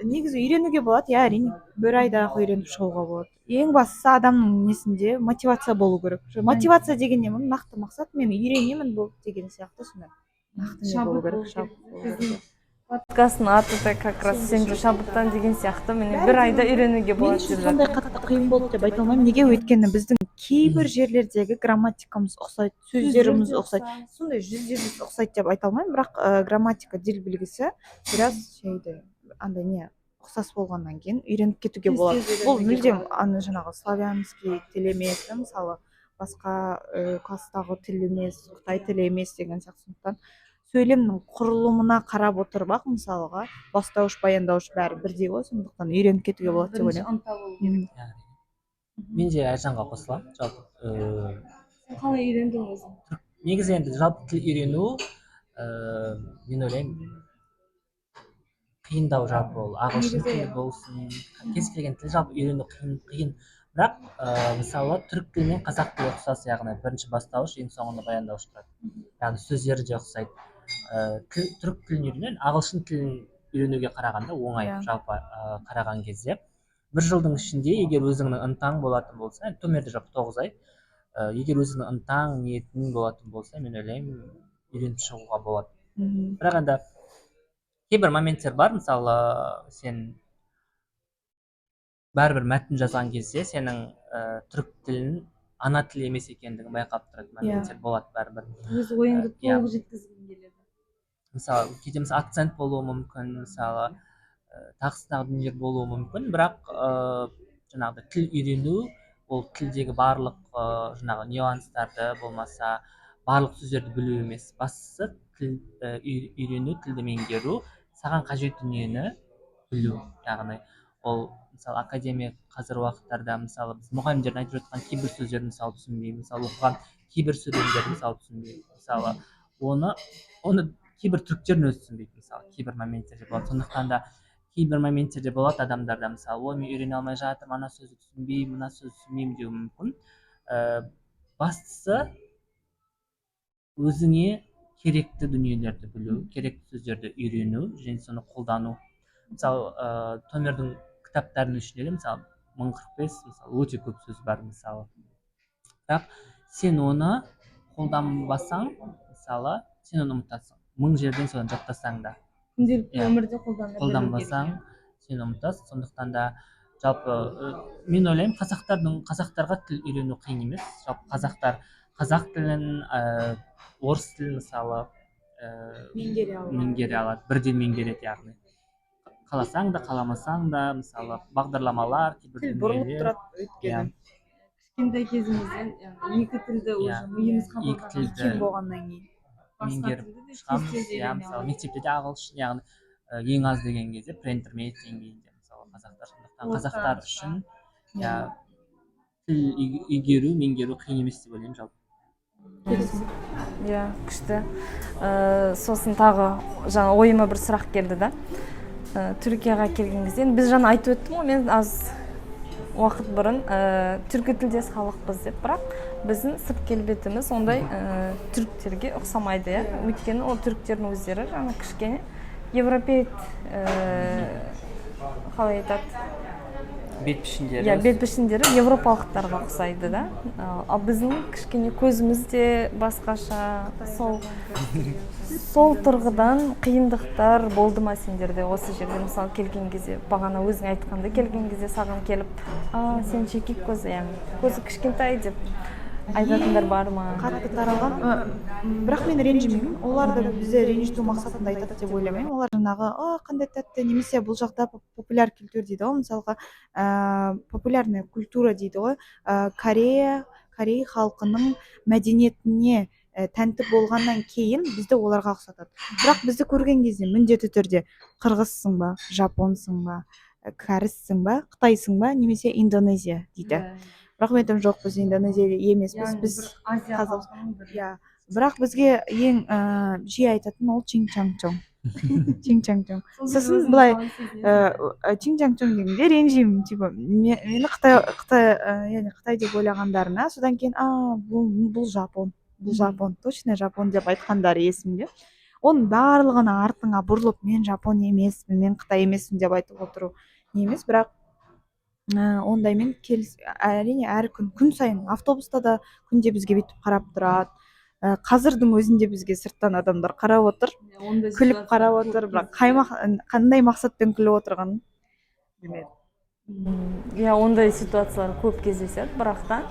[SPEAKER 3] негізі үйренуге болады, иә, әрине, бір айда ақ үйреніп шығуға болады. Ең бастысы адамның несінде мотивация болу керек. Мотивация деген не? Нақты мақсат, мен үйренемін болды деген сияқты, сондай нақты не болу керек, шабыт болу керек.
[SPEAKER 1] Біздің подкасттың аты да как раз «Сен де шабыттан» деген сияқты. Міне, бір айда үйренуге
[SPEAKER 3] Мен
[SPEAKER 1] болады
[SPEAKER 3] үшін
[SPEAKER 1] деп
[SPEAKER 3] сондай
[SPEAKER 1] жатыр.
[SPEAKER 3] қатты қиын болды деп айта алмаймын. Неге? Өйткені біздің кейбір жерлердегі грамматикамыз ұқсайды, сөздеріміз ұқсайды. Сондай 100% ұқсайды деп айта алмаймын, бірақ грамматика, дил білгісі біраз şeyде андай не ұқсас болғаннан кейін үйреніп кетуге
[SPEAKER 1] Тез-
[SPEAKER 3] болады.
[SPEAKER 1] тез
[SPEAKER 3] Бұл
[SPEAKER 1] үйренуге
[SPEAKER 3] мүлдем
[SPEAKER 1] болады.
[SPEAKER 3] ана жаңағы славянский тіл емес та, мысалы, басқа класстағы тіл емес, қытай тілі емес деген сияқты. Сондықтан сөйлемнің құрылымына қарап отырып ақ, мысалға, бастауыш, баяндауыш бәрі бірдей ғой, сондықтан үйреніп кетуге болады деп
[SPEAKER 1] Бірінші
[SPEAKER 3] ойлаймын.
[SPEAKER 1] ынта болу керек.
[SPEAKER 2] Яғни мен де Әлжанға қосыламын. Жалпы
[SPEAKER 1] Сен қалай үйрендің өзің?
[SPEAKER 2] Негізі енді жалпы тіл үйрену мен ойлаймын, қиындау. Жалпы ол ағылшын
[SPEAKER 3] Негізі
[SPEAKER 2] тілі болсын, кез келген тіл жалпы үйрену қиын. Бірақ мысалы, түрік тілі мен қазақ тілі ұқсас, яғни бірінші бастауыш, ең соңында баяндауыш тұрады, яғни сөздері де ұқсайды. Түрік тілін үйрену ағылшын тілін үйренуге қарағанда оңай. Жалпы қараған кезде бір жылдың ішінде, егер өзіңнің ынтаң болатын болса, енді Томерде жалпы 9 ай, егер өзіңнің ынтаң, ниетің болатын болса, мен ойлаймын, үйреніп шығуға болады. Бірақ енді кейбір моменттер бар, мысалы, сен бәрібір мәтін жазған кезде сенің түрік тілін ана тілі емес екендігін байқап тұратын моменттер болады бәрібір.
[SPEAKER 1] Өз ойыңды
[SPEAKER 2] Иә.
[SPEAKER 1] толық жеткізгің келеді.
[SPEAKER 2] Мысалы, кейде, мысалы, акцент болуы мүмкін, мысалы. Тағысын дүниелер болуы мүмкін, бірақ жаңағыдай тіл үйрену ол тілдегі барлық жаңағы нюанстарды болмаса барлық сөздерді білу емес. Бастысы тіл үйрену, тілді меңгеру, саған қажет дүниені білу. Яғни ол, мысалы, академия қазіргі уақыттарда, мысалы, біз мұғалімдердің айтып жатқан кейбір сөздерін, мысалы, түсінбеймін, мысалы, оқыған кейбір сөйлемдерді, мысалы, түсінбеймін. Мысалы, оны кейбір түріктердің өзі түсінбейді, мысалы, кейбір моменттерде болады. Сондықтан да кейбір моменттерде болады адамдарда, мысалы, ой, мен үйрене алмай жатырмын, ана сөзді түсінбеймін, мына сөзді түсінбеймін деуі мүмкін. Бастысы өзіңе керекті дүниелерді білу, керекті сөздерді үйрену және соны қолдану. Мысалы, Томердің кітаптарының ішінде де, мысалы, 1045, мысалы, өте көп сөз бар, мысалы, бірақ сен оны қолданбасаң, мысалы, сен оны ұмытасың, мың жерден соны жаттасаң да.
[SPEAKER 1] Күнделікті өмірде қолдана білу керек.
[SPEAKER 2] Қолданбасаң, сен ұмытасың. Сондықтан да жалпы мен ойлаймын, қазақтарға тіл үйрену қиын емес. Жалпы қазақтар қазақ тілін, орыс тілін, мысалы,
[SPEAKER 3] меңгере алады.
[SPEAKER 2] Меңгере алады, бірден меңгереді. Яғни қаласаң да, қаламасаң да, мысалы, бағдарламалар, кейбір
[SPEAKER 3] Тіл бұрылып
[SPEAKER 2] дүниелер.
[SPEAKER 3] тұрады өйткені.
[SPEAKER 1] Кішкентай кезімізден, яғни екі тілді уже миымыз
[SPEAKER 2] Екі
[SPEAKER 1] қабылдаған.
[SPEAKER 2] тілді
[SPEAKER 3] Икем болғаннан кейін
[SPEAKER 1] Басқа
[SPEAKER 2] меңгеріп
[SPEAKER 1] тілді де
[SPEAKER 2] шығамыз.
[SPEAKER 1] тез-тез
[SPEAKER 2] Иә,
[SPEAKER 1] үйрене
[SPEAKER 2] мысалы,
[SPEAKER 1] аламыз.
[SPEAKER 2] мектепте де ағылшын, яғни ең аз деген кезде pre-intermediate деңгейінде, мысалы, қазақтар. Сондықтан
[SPEAKER 1] Орта,
[SPEAKER 2] қазақтар
[SPEAKER 1] орта.
[SPEAKER 2] үшін, иә, тіл игеру, меңгеру қиын емес деп ойлаймын жалпы.
[SPEAKER 1] Иә, күшті. Сосын тағы жаңа ойыма бір сұрақ келді да. Түркияға келген кезде, енді біз жаңа айтып өттім ғой мен аз уақыт бұрын, түркі тілдес халықпыз деп, бірақ біздің сырт келбетіміз ондай түріктерге ұқсамайды, иә. Өйткені ол түріктердің өздері жаңа кішкене европеид, қалай айтады,
[SPEAKER 2] бет пішіндері.
[SPEAKER 1] Иә, бет пішіндері европалықтарға ұқсайды да. Ал біздің кішкене көзіміз де басқаша. Сол тұрғыдан қиындықтар болды ма сендерде осы жерде, мысалы, келген кезде? Бағана өзің айтқандай, келген кезде саған келіп, а, сен çekik көз, яғни көзі кішкентай деп айтатындар бар ма?
[SPEAKER 3] Қатты таралған, бірақ мен ренжімеймін. Олар да бізді ренжіту мақсатында айтады деп ойламаймын. Олар жаңағы а қандай тәтті немесе бұл жақта popular kültür дейді ғой, мысалға, популярная культура дейді ғой, Корея, корей халқының мәдениетіне тәнті болғаннан кейін бізді оларға ұқсатады. Бірақ бізді көрген кезде міндетті түрде қырғызсың ба, жапонсың ба, кәріссің ба, қытайсың ба немесе Индонезия дейді. Бірақ мен айтамын: жоқ, біз Индонезия емеспіз, біз
[SPEAKER 1] Азия
[SPEAKER 3] қазақ.
[SPEAKER 1] халқының бір
[SPEAKER 3] Иә, бірақ бізге ең жиі айтатын ол чинг чанг чоң, чинг чанг чоң.
[SPEAKER 1] Сол кезде
[SPEAKER 3] Сосын
[SPEAKER 1] өзіңді
[SPEAKER 3] былай,
[SPEAKER 1] қалай сезінесің?
[SPEAKER 3] Чинг чанг чоң дегенде ренжимін, типа мені қытай, яғни қытай деп ойлағандарына. Содан кейін а бұл жапон, бұл жапон, точно жапон деп айтқандары есімде. Оның барлығына артыңа бұрылып, мен жапон емеспін, мен қытай емеспін деп айтып отыру не емес. Бірақ ондаймен келіс, әрине, әр күн, күн сайын автобуста да күнде бізге бүйтіп қарап тұрады. Қазірдің өзінде бізге сырттан адамдар қарап отыр,
[SPEAKER 1] Ондай
[SPEAKER 3] күліп
[SPEAKER 1] ситуациялар
[SPEAKER 3] қарап
[SPEAKER 1] көп
[SPEAKER 3] отыр, бірақ
[SPEAKER 1] кездеседі.
[SPEAKER 3] Қандай мақсатпен күліп отырғанын білмедім.
[SPEAKER 1] Иә, ондай ситуациялар көп кездеседі, бірақ та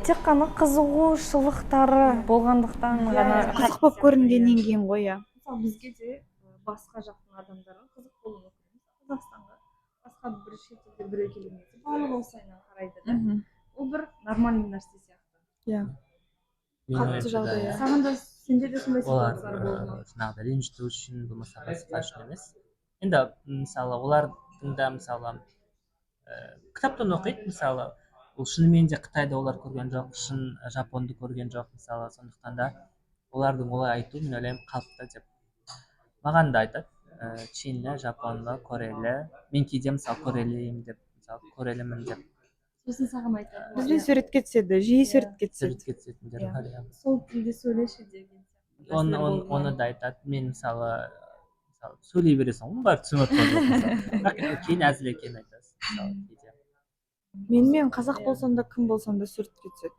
[SPEAKER 1] тек қана қызығушылықтары болғандықтан ғана.
[SPEAKER 3] Қызық болып көрінгеннен кейін ғой, иә.
[SPEAKER 1] Мысалы, бізге де басқа жақтың адамдары қызық болуы мүмкін. Қазақстанға басқа бір шетелде біреу келген кезде барлығы осылайынан қарайды да, ол бір нормальный нәрсе сияқты.
[SPEAKER 2] Менің
[SPEAKER 3] Қатты
[SPEAKER 2] ойымша да,
[SPEAKER 3] жағдай,
[SPEAKER 2] иә.
[SPEAKER 3] иә.
[SPEAKER 1] Саған да, сенде де сондай
[SPEAKER 2] Олар
[SPEAKER 1] ситуациялар болды ма?
[SPEAKER 2] Жаңағыдай ренжіту үшін болмаса басқа үшін емес. Енді, мысалы, олардың да, мысалы, кітаптан оқиды, мысалы, ол шынымен де Қытайды олар көрген жоқ, шын жапонды көрген жоқ, мысалы. Сондықтан да олардың олай айтуы, мен ойлаймын, қалыпты деп. Маған да айтады, чинлі, жапонлы, корелі. Мен кейде, мысалы, корелимін деп, мысалы, корелімін деп.
[SPEAKER 1] Сосын саған айтады ма?
[SPEAKER 3] Бізбен суретке түседі, жиі суретке түседі.
[SPEAKER 2] Суретке түсетіндер бар, иә.
[SPEAKER 1] Сол тілде сөйлеші деген сияқты
[SPEAKER 2] Оны
[SPEAKER 1] нәрселер
[SPEAKER 2] оны,
[SPEAKER 1] болды ма?
[SPEAKER 2] оны да айтады. Мен, мысалы, сөйлей бересің ғой, бәрі түсініп жатқан жоқ, мысалы. Бірақ кейін әзіл екенін айтасың, мысалы, кейде.
[SPEAKER 3] Менімен қазақ болсам да, кім болсам да суретке түседі.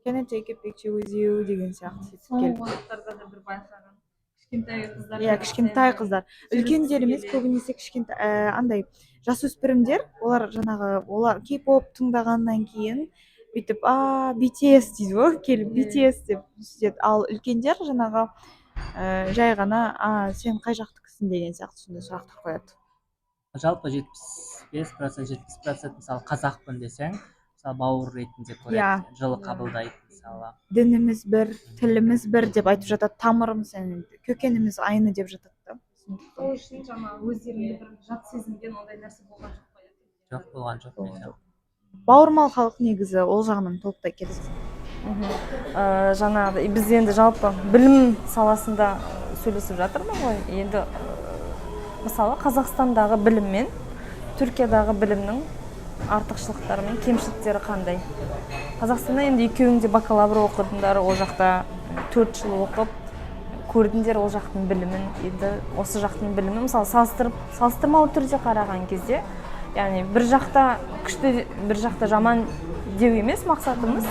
[SPEAKER 3] "Can I take a picture with you?" деген сияқты сөйтіп
[SPEAKER 1] Соңғы
[SPEAKER 3] келіп.
[SPEAKER 1] уақыттарда да бір байқаған, кішкентай қыздар.
[SPEAKER 3] Иә, кішкентай қыздар, үлкендер емес, көбінесе кішкентай, андай жасөспірімдер. Олар жаңағы, олар кей-поп тыңдағаннан кейін бүйтіп а BTS дейді ғой, келіп BTS деп сөйтеді. Ал үлкендер жаңағы Жай ғана «А, сен қай жақтікісің?» деген сияқты сондай сұрақтар қояды.
[SPEAKER 2] Жалпы 75%, 70%, мысалы, қазақпын десең, мысалы, бауыр ретінде көреді, жылы қабылдайды, мысалы.
[SPEAKER 3] Дініміз бір, тіліміз бір деп айтып жатады, тамырымыз, яғни көкеніміз айны деп жатады да. Сондықтан
[SPEAKER 1] Сол үшін жаңағы өздеріңді бір жат сезінген ондай нәрсе болған жоқ қой, иә?
[SPEAKER 2] Жоқ, болған жоқ
[SPEAKER 3] Болған
[SPEAKER 2] менде.
[SPEAKER 3] жоқ. Бауырмал халық негізі, ол жағынан толықтай келісемін.
[SPEAKER 1] Жаңағыдай біз енді жалпы білім саласында сөйлесіп жатырмыз ғой енді. Мысалы, Қазақстандағы білім мен Түркиядағы білімнің артықшылықтары мен кемшіліктері қандай? Қазақстанда енді екеуің де бакалавр оқыдыңдар, ол жақта 4 жыл оқып көрдіңдер ол жақтың білімін. Енді осы жақтың білімін, мысалы, салыстырып, салыстырмалы түрде қараған кезде, яғни бір жақта күшті, бір жақта жаман деу емес мақсатымыз,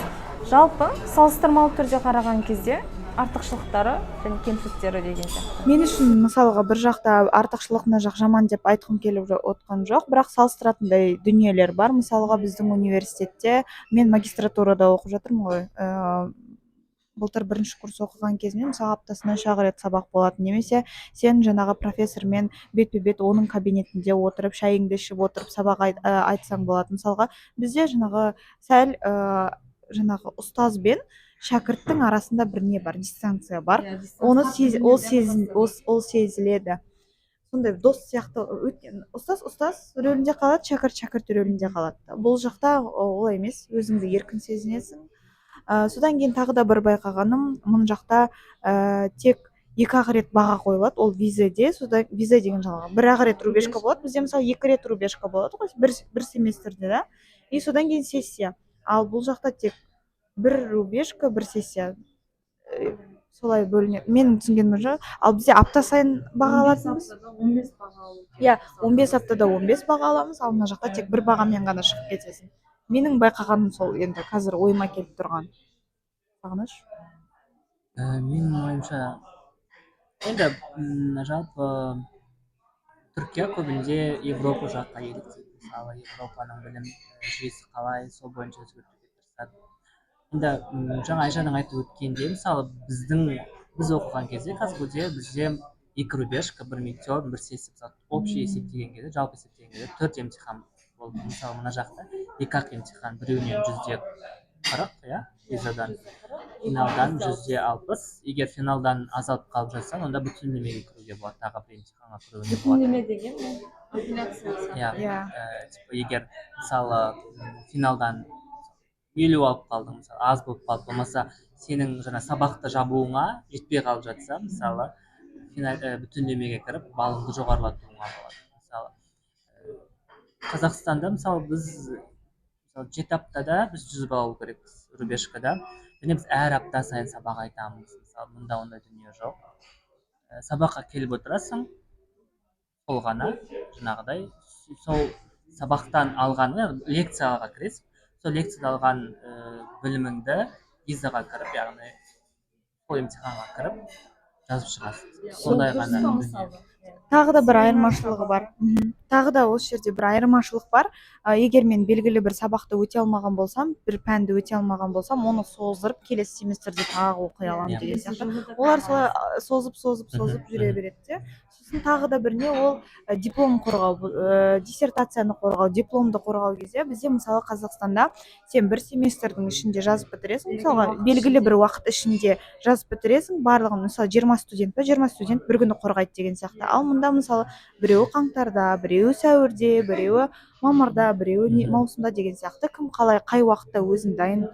[SPEAKER 1] жалпы салыстырмалы түрде қараған кезде артықшылықтары және кемшіліктері деген сияқты.
[SPEAKER 3] Мен үшін, мысалға, бір жақта артықшылық, мына жақ жаман деп айтқым келіп отқан жоқ, бірақ салыстыратындай дүниелер бар. Мысалға, біздің университетте, мен магистратурада оқып жатырмын ғой, былтыр бірінші курс оқыған кезімде, мысалы, аптасына үш ақ рет сабақ болатын немесе сен жаңағы профессормен бетпе бет оның кабинетінде отырып, шайыңды ішіп отырып сабақ айтсаң болады. Мысалға, бізде жаңағы сәл жаңағы ұстаз бен шәкірттің арасында бір не бар, дистанция бар. Оны сез, ол сезін, ол сезіледі. Сондай дос сияқты, өйткені ұстаз ұстаз рөлінде қалады, шәкірт шәкірт рөлінде қалады. Бұл жақта олай емес, өзіңді еркін сезінесің. Содан кейін тағы да бір байқағаным, мына жақта тек екі ақ рет баға қойылады, ол визаде. Содан виза деген жаңағы бір ақ рет рубежка болады. Бізде, мысалы, екі рет рубежка болады ғой бір семестрде да, и содан кейін сессия. Ал бұл жақта тек бір рубежка, бір сессия. Солай бөлінеді менің түсінгенім бойынша. Ал бізде апта сайын баға алатынбыз.
[SPEAKER 1] 15 баға алу.
[SPEAKER 3] Иә, 15 аптада 15 баға аламыз, ал мына жақта тек бір бағамен ғана шығып кетесің. Менің байқағаным сол енді, қазір ойыма келіп тұрған. Сағыныш?
[SPEAKER 2] Менің ойымша, енді жалпы Түркия көбінде Европа жаққа еліктейді. Мысалы, Европаның білім жүйесі қалай, сол бойынша өзгертуге тырысады. Енді жаңа Айжанның айтып өткендей, мысалы, біз оқыған кезде КазГУде бізде екі рубежка, бір midterm, бір сессия, мысалы, общий есептеген кезде, жалпы есептеген кезде төрт емтихан болды. Мысалы, мына жақта екі ақ емтихан: біреуінен 100%, иә, визадан, финалдан 100%. Егер финалдан аз алып қалып жатсаң, онда бүтіндемеге кіруге болады, тағы бір емтиханға кіруіне болады.
[SPEAKER 1] Бүтіндеме деген ол апелляция.
[SPEAKER 2] Иә.
[SPEAKER 3] Иә.
[SPEAKER 2] Типа, егер, мысалы, финалдан 50 алып қалдың, мысалы, аз болып қалды, болмаса сенің жаңа сабақты жабуыңа жетпей қалып жатса, мысалы, финал, бүтіндемеге кіріп, балыңды жоғарылатуыңа болады. Мысалы, Қазақстанда, мысалы, біз, мысалы, 7 аптада біз 100 балл алу керекпіз рубежкада және біз әр апта сайын сабақ айтамыз. Мысалы, мұнда ондай дүние жоқ. Сабаққа келіп отырасың, сол ғана жаңағыдай сол сабақтан алған, яғни лекцияға кіресің, сол лекцияда алған біліміңді визаға кіріп, яғни сол емтиханға кіріп жазып шығасың, сондай ғана дүние.
[SPEAKER 3] Тағы да бір айырмашылығы бар. Тағы да осы жерде бір айырмашылық бар. Егер мен белгілі бір сабақты өте алмаған болсам, бір пәнді өте алмаған болсам, оны создырып, келесі семестрде тағы оқи аламын деген сияқты. Олар солай созып, созып, созып жүре береді де. Сосын тағы да бір не, ол диплом қорғау, диссертацияны қорғау, дипломды қорғау кезде бізде, мысалы, Қазақстанда сен бір семестрдің ішінде жазып бітіресің, мысалға, белгілі бір уақыт ішінде жазып бітіресің барлығын. Мысалы, 20 студент па, 20 студент бір күні қорғайды деген сияқты. Ал мұнда, мысалы, біреуі қаңтарда, біреуі сәуірде, біреуі мамырда, біреуі маусымда деген сияқты. Кім қалай, қай уақытта өзін дайын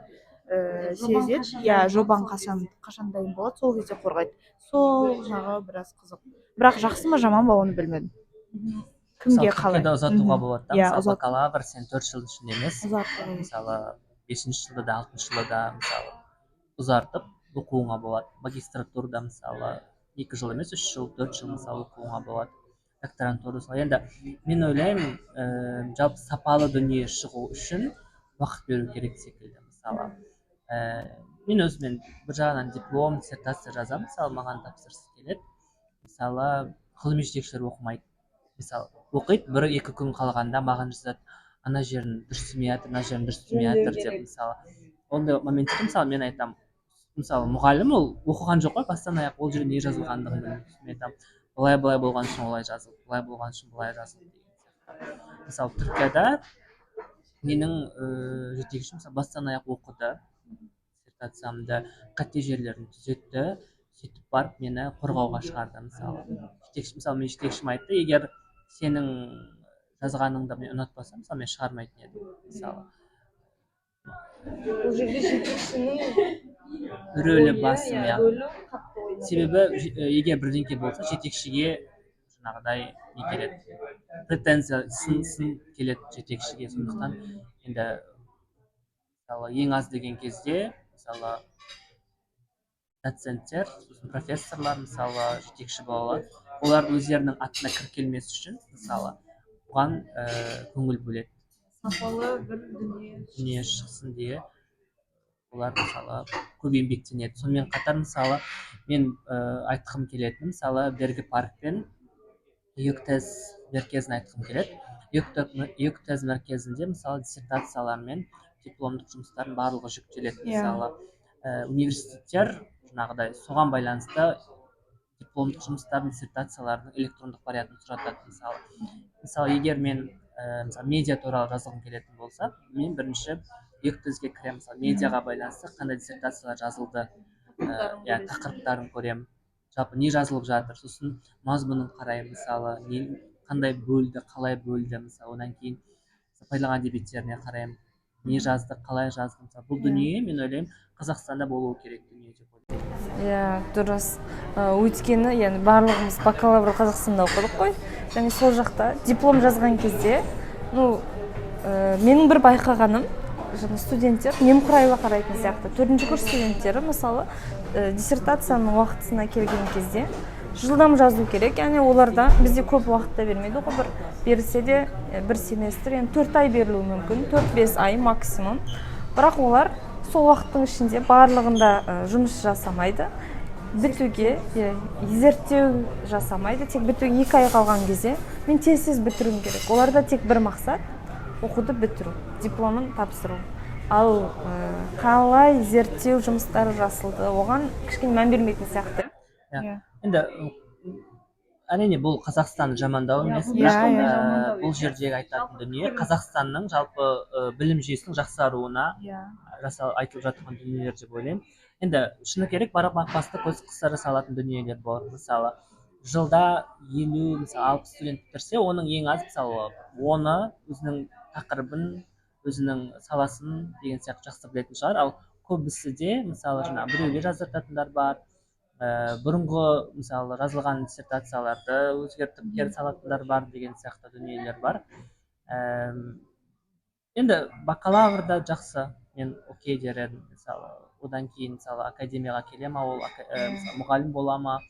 [SPEAKER 3] сезеді, иә, жобаң қашан дайын болады, сол кезде қорғайды. Сол жағы біраз қызық, бірақ жақсы ма, жаман ба, оны білмедім, кімге
[SPEAKER 2] Мысалы,
[SPEAKER 3] қалай.
[SPEAKER 2] Түркияда ұзартуға болады да.
[SPEAKER 3] Иә,
[SPEAKER 2] Мысалы, бакалавр сен 4 жылдың ішінде емес,
[SPEAKER 3] ұзартуға.
[SPEAKER 2] мысалы, бесінші жылда да, алтыншы жылда да, мысалы, ұзартып оқуыңа болады. Магистратурада, мысалы, 2 жыл емес, 3 жыл, 4 жыл, мысалы, оқуыңа болады. Докторантура солай. Енді мен ойлаймын, жалпы сапалы дүние шығу үшін уақыт беру керек секілді. Мысалы, мен өзім бір жағынан диплом, диссертация жазамын, мысалы, маған тапсырыс келеді. Мысалы, ғылыми жетекшілер оқымайды, мысалы, оқиды, бір екі күн қалғанда маған жазады: «Ана жерін дұрыс істемей жатыр, мына жерін дұрыс істемей жатыр», — деп. Мысалы, ондай моментте, мысалы, мен айтамын Мысалы, мұғалім ол оқыған жоқ қой бастан аяқ, ол жерде не жазылғандығын білмейді. Мен айтамын, былай былай болған үшін олай жазылды, былай болған үшін былай жазылды деген сияқты. Мысалы, Түркияда менің жетекшім, мысалы, бастан аяқ оқыды диссертациямды, қате жерлерін түзетті, сөйтіп барып мені қорғауға шығарды. Мысалы, жетекші, мысалы, менің жетекшім айтты: «Егер сенің жазғаныңды мен ұнатпасам, мысалы, мен шығармайтын едім», мысалы.
[SPEAKER 1] Бұл жерде жетекшінің
[SPEAKER 2] рөлі басым, иә.
[SPEAKER 1] Рөлі қатты ойнады.
[SPEAKER 2] Себебі егер бірдеңке болса, жетекшіге жаңағыдай не келеді, претензия, сын келеді жетекшіге. Сондықтан енді, мысалы, ең аз деген кезде, мысалы, доценттер, сосын профессорлар, мысалы, жетекші бола алады. Олар өздерінің атына кір келмес үшін, мысалы, оған көңіл бөледі.
[SPEAKER 1] Сапалы бір дүние
[SPEAKER 2] Дүние шықсын diye олар, мысалы, көп еңбектенеді. Сонымен қатар, мысалы, мен айтқым келетіні, мысалы, Бергі парк пен ЮКТЕЗ мерkezін айтқым келеді. ЮКТЕЗ мерkezінде, мысалы, диссертациялар мен дипломдық жұмыстардың барлығы жүктеледі. Мысалы, университеттер жаңағыдай соған байланысты дипломдық жұмыстардың, диссертациялардың электрондық вариантын сұратады. Мысалы, егер мен мысалы, медиа туралы жазғым келетін болса, мен бірінші ЮКТЕЗге кіремін. Мысалы, медиаға байланысты қандай диссертациялар жазылды, иә, тақырыптарын көремін, жалпы не жазылып жатыр. Сосын мазмұнын қараймын, мысалы, не қандай бөлді, қалай бөлді. Мысалы, одан кейін пайдаланған әдебиеттеріне қараймын, не жазды, қалай жазды. Мысалы, бұл дүние, мен ойлаймын, Қазақстанда болуы керек дүние деп ойлаймын.
[SPEAKER 1] Иә, дұрыс. Өйткені енді барлығымыз бакалавр Қазақстанда оқыдық қой және сол жақта диплом жазған кезде, ну, менің бір байқағаным, жаңа студенттер немқұрайлы қарайтын сияқты. Төртінші курс студенттері, мысалы, диссертацияның уақытысына келген кезде жылдам жазу керек, яғни оларда, бізде көп уақыт та бермейді ғой. Бір берілсе де бір семестр, енді 4 ай берілуі мүмкін, 4-5 ай максимум. Бірақ олар сол уақыттың ішінде барлығында жұмыс жасамайды, бітуге, иә, зерттеу жасамайды. Тек бітуге 2 ай қалған кезде мен тез тез бітіруім керек. Оларда тек бір мақсат: оқуды бітіру, дипломын тапсыру. Ал қалай зерттеу жұмыстары жасалды, оған кішкене мән бермейтін сияқты.
[SPEAKER 2] Иә. Енді әрине, бұл Қазақстанды жамандау емес,
[SPEAKER 3] Бұл
[SPEAKER 2] бірақ
[SPEAKER 3] ешқандай жамандау
[SPEAKER 2] бұл
[SPEAKER 3] емес.
[SPEAKER 2] жердегі айтатын дүние Қазақстанның жалпы білім жүйесінің жақсаруына айтылып жатқан дүниелер деп ойлаймын. Енді шыны керек, бармақ басты көз қысыра салатын дүниелер болады. Мысалы, жылда 50, мысалы, 60 студент бітірсе, оның ең аз, мысалы, 10-ы өзінің тақырыбын, өзінің саласын деген сияқты жақсы білетін шығар. Ал көбісі де, мысалы, жаңағы біреуге жаздыртатындар бар, бұрынғы, мысалы, жазылған диссертацияларды өзгертіп кері салатындар бар деген сияқты дүниелер бар. Енді бакалаврда жақсы, мен окей дер едім. Мысалы, одан кейін, мысалы, академияға келе ма ол, мысалы, мұғалім бола ма,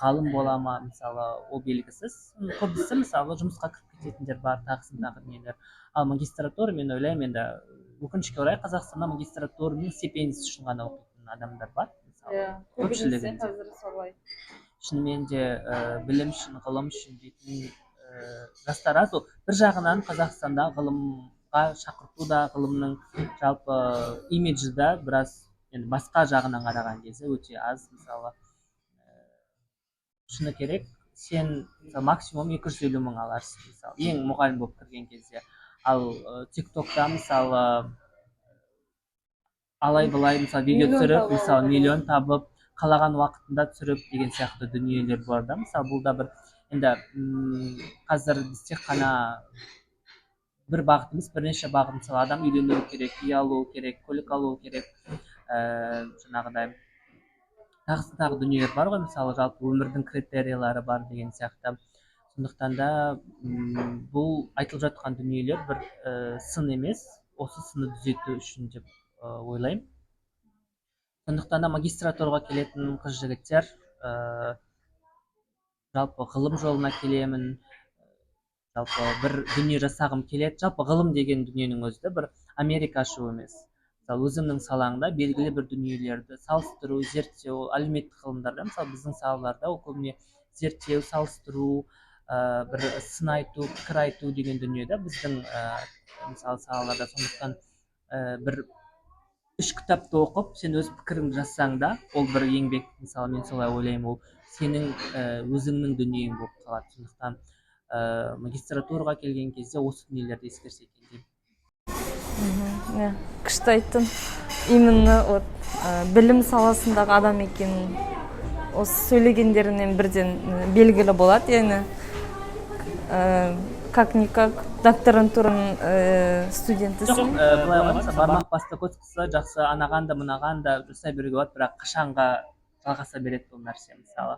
[SPEAKER 2] ғалым бола ма, мысалы, ол белгісіз. Көбісі, мысалы, жұмысқа кіріп кететіндер бар, тағысын тағы дүниелер. Ал магистратура, мен ойлаймын, енді өкінішке орай, Қазақстанда магистратураның стипендиясы үшін ғана оқитын адамдар бар, мысалы, көпшілігінде.
[SPEAKER 1] Қазір солай.
[SPEAKER 2] Шынымен де білім үшін, ғылым үшін дейтін жастар аз. Ол бір жағынан Қазақстанда ғылымға шақырту да, ғылымның жалпы имиджі да біраз енді басқа жағынан қараған кезде өте аз. Мысалы, шыны керек, сен, мысалы, максимум 250 000 аларсың, мысалы, ең мұғалім болып кірген кезде. Ал Тик Токта, мысалы, алай былай, мысалы, видео
[SPEAKER 1] Миллион
[SPEAKER 2] түсіріп,
[SPEAKER 1] табуға
[SPEAKER 2] мысалы,
[SPEAKER 1] болады.
[SPEAKER 2] миллион табып, қалаған уақытында түсіріп деген сияқты дүниелер бар да. Мысалы, бұл да бір енді қазір біз тек қана бір бағыт емес, бірнеше бағыт. Мысалы, адам үйленуі керек, үй алуы керек, көлік алуы керек, жаңағыдай тағысын тағы дүниелер бар ғой. Мысалы, жалпы өмірдің критериялары бар деген сияқты. Сондықтан да бұл айтылып жатқан дүниелер бір сын емес, осы сынды түзету үшін деп ойлаймын. Сондықтан да магистратураға келетін қыз жігіттер, жалпы ғылым жолына келемін, жалпы бір дүние жасағым келеді. Жалпы ғылым деген дүниенің өзі де бір Америка ашу емес. Мысалы, өзіңнің салаңда белгілі бір дүниелерді салыстыру, зерттеу. Ол әлеуметтік ғылымдарда, мысалы, біздің салаларда ол көбіне зерттеу, салыстыру, бір сын айту, пікір айту деген дүние да біздің мысалы, салаларда. Сондықтан бір Үш кітапты оқып, сен өз пікіріңді жазсаң да, ол бір еңбек. Мысалы, мен солай ойлаймын, ол сенің өзіңнің дүниең болып қалады. Сондықтан магистратураға келген кезде осы дүниелерді ескерсе екен деймін.
[SPEAKER 1] Иә, күшті айттың. Именно вот білім саласындағы адам екенін осы сөйлегендерінен бірден белгілі болады. Яғни как никак докторантураның
[SPEAKER 2] Жоқ,
[SPEAKER 1] студентісің.
[SPEAKER 2] Былай ғой, мысалы, бармақ басты көз қысса, жақсы, анаған да, мынаған да жасай беруге болады, бірақ қашанға жалғаса береді бұл нәрсе? Мысалы,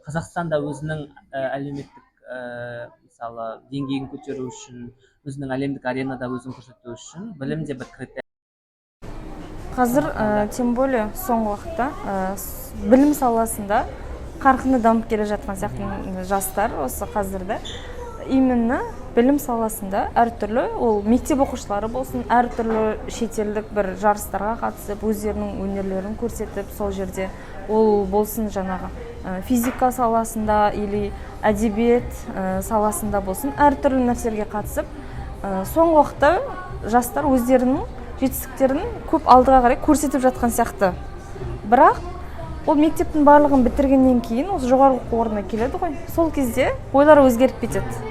[SPEAKER 2] Қазақстанда өзінің әлеуметтік мысалы, деңгейін көтеру үшін, өзінің әлемдік аренада өзін көрсету үшін білім де бір критерий.
[SPEAKER 1] Қазір тем более соңғы уақытта білім саласында қарқынды дамып келе жатқан сияқты жастар осы қазірде. Именно білім саласында әртүрлі, ол мектеп оқушылары болсын, әртүрлі шетелдік бір жарыстарға қатысып, өздерінің өнерлерін көрсетіп, сол жерде ол болсын, жаңағы физика саласында или әдебиет саласында болсын, әртүрлі нәрселерге қатысып, соңғы уақытта жастар өздерінің жетістіктерін көп алдыға қарай көрсетіп жатқан сияқты. Бірақ ол мектептің барлығын бітіргеннен кейін осы жоғарғы оқу орнына келеді ғой, сол кезде ойлары өзгеріп кетеді.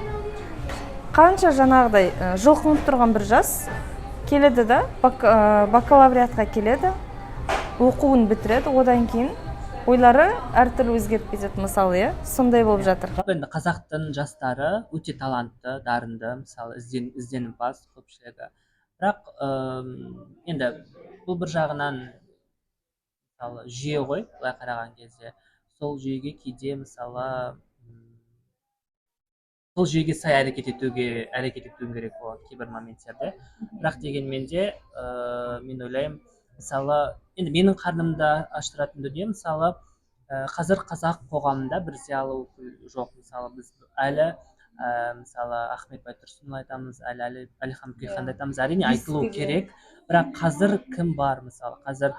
[SPEAKER 1] Қанша жаңағыдай жұлқынып тұрған бір жас келеді да, бакалавриатқа келеді, оқуын бітіреді, одан кейін ойлары әртүрлі өзгеріп кетеді, мысалы, иә, сондай болып жатыр.
[SPEAKER 2] Жалпы енді қазақтың жастары өте талантты, дарынды, мысалы, ізденімпаз көпшілігі. Бірақ енді бұл бір жағынан, мысалы, жүйе ғой. Былай қараған кезде, сол жүйеге кейде, мысалы, сол жүйеге сай әрекет етуің керек болады кейбір моменттерде. Бірақ дегенмен де мен ойлаймын, мысалы, енді менің қарнымды аштыратын дүние, мысалы, қазір қазақ қоғамында бір зиялы өкіл жоқ. Мысалы, біз әлі мысалы, Ахмет Байтұрсынұлы айтамыз, әлі Әлихан Бөкейханды айтамыз, әрине, айтылу керек. Бірақ қазір кім бар? Мысалы, қазір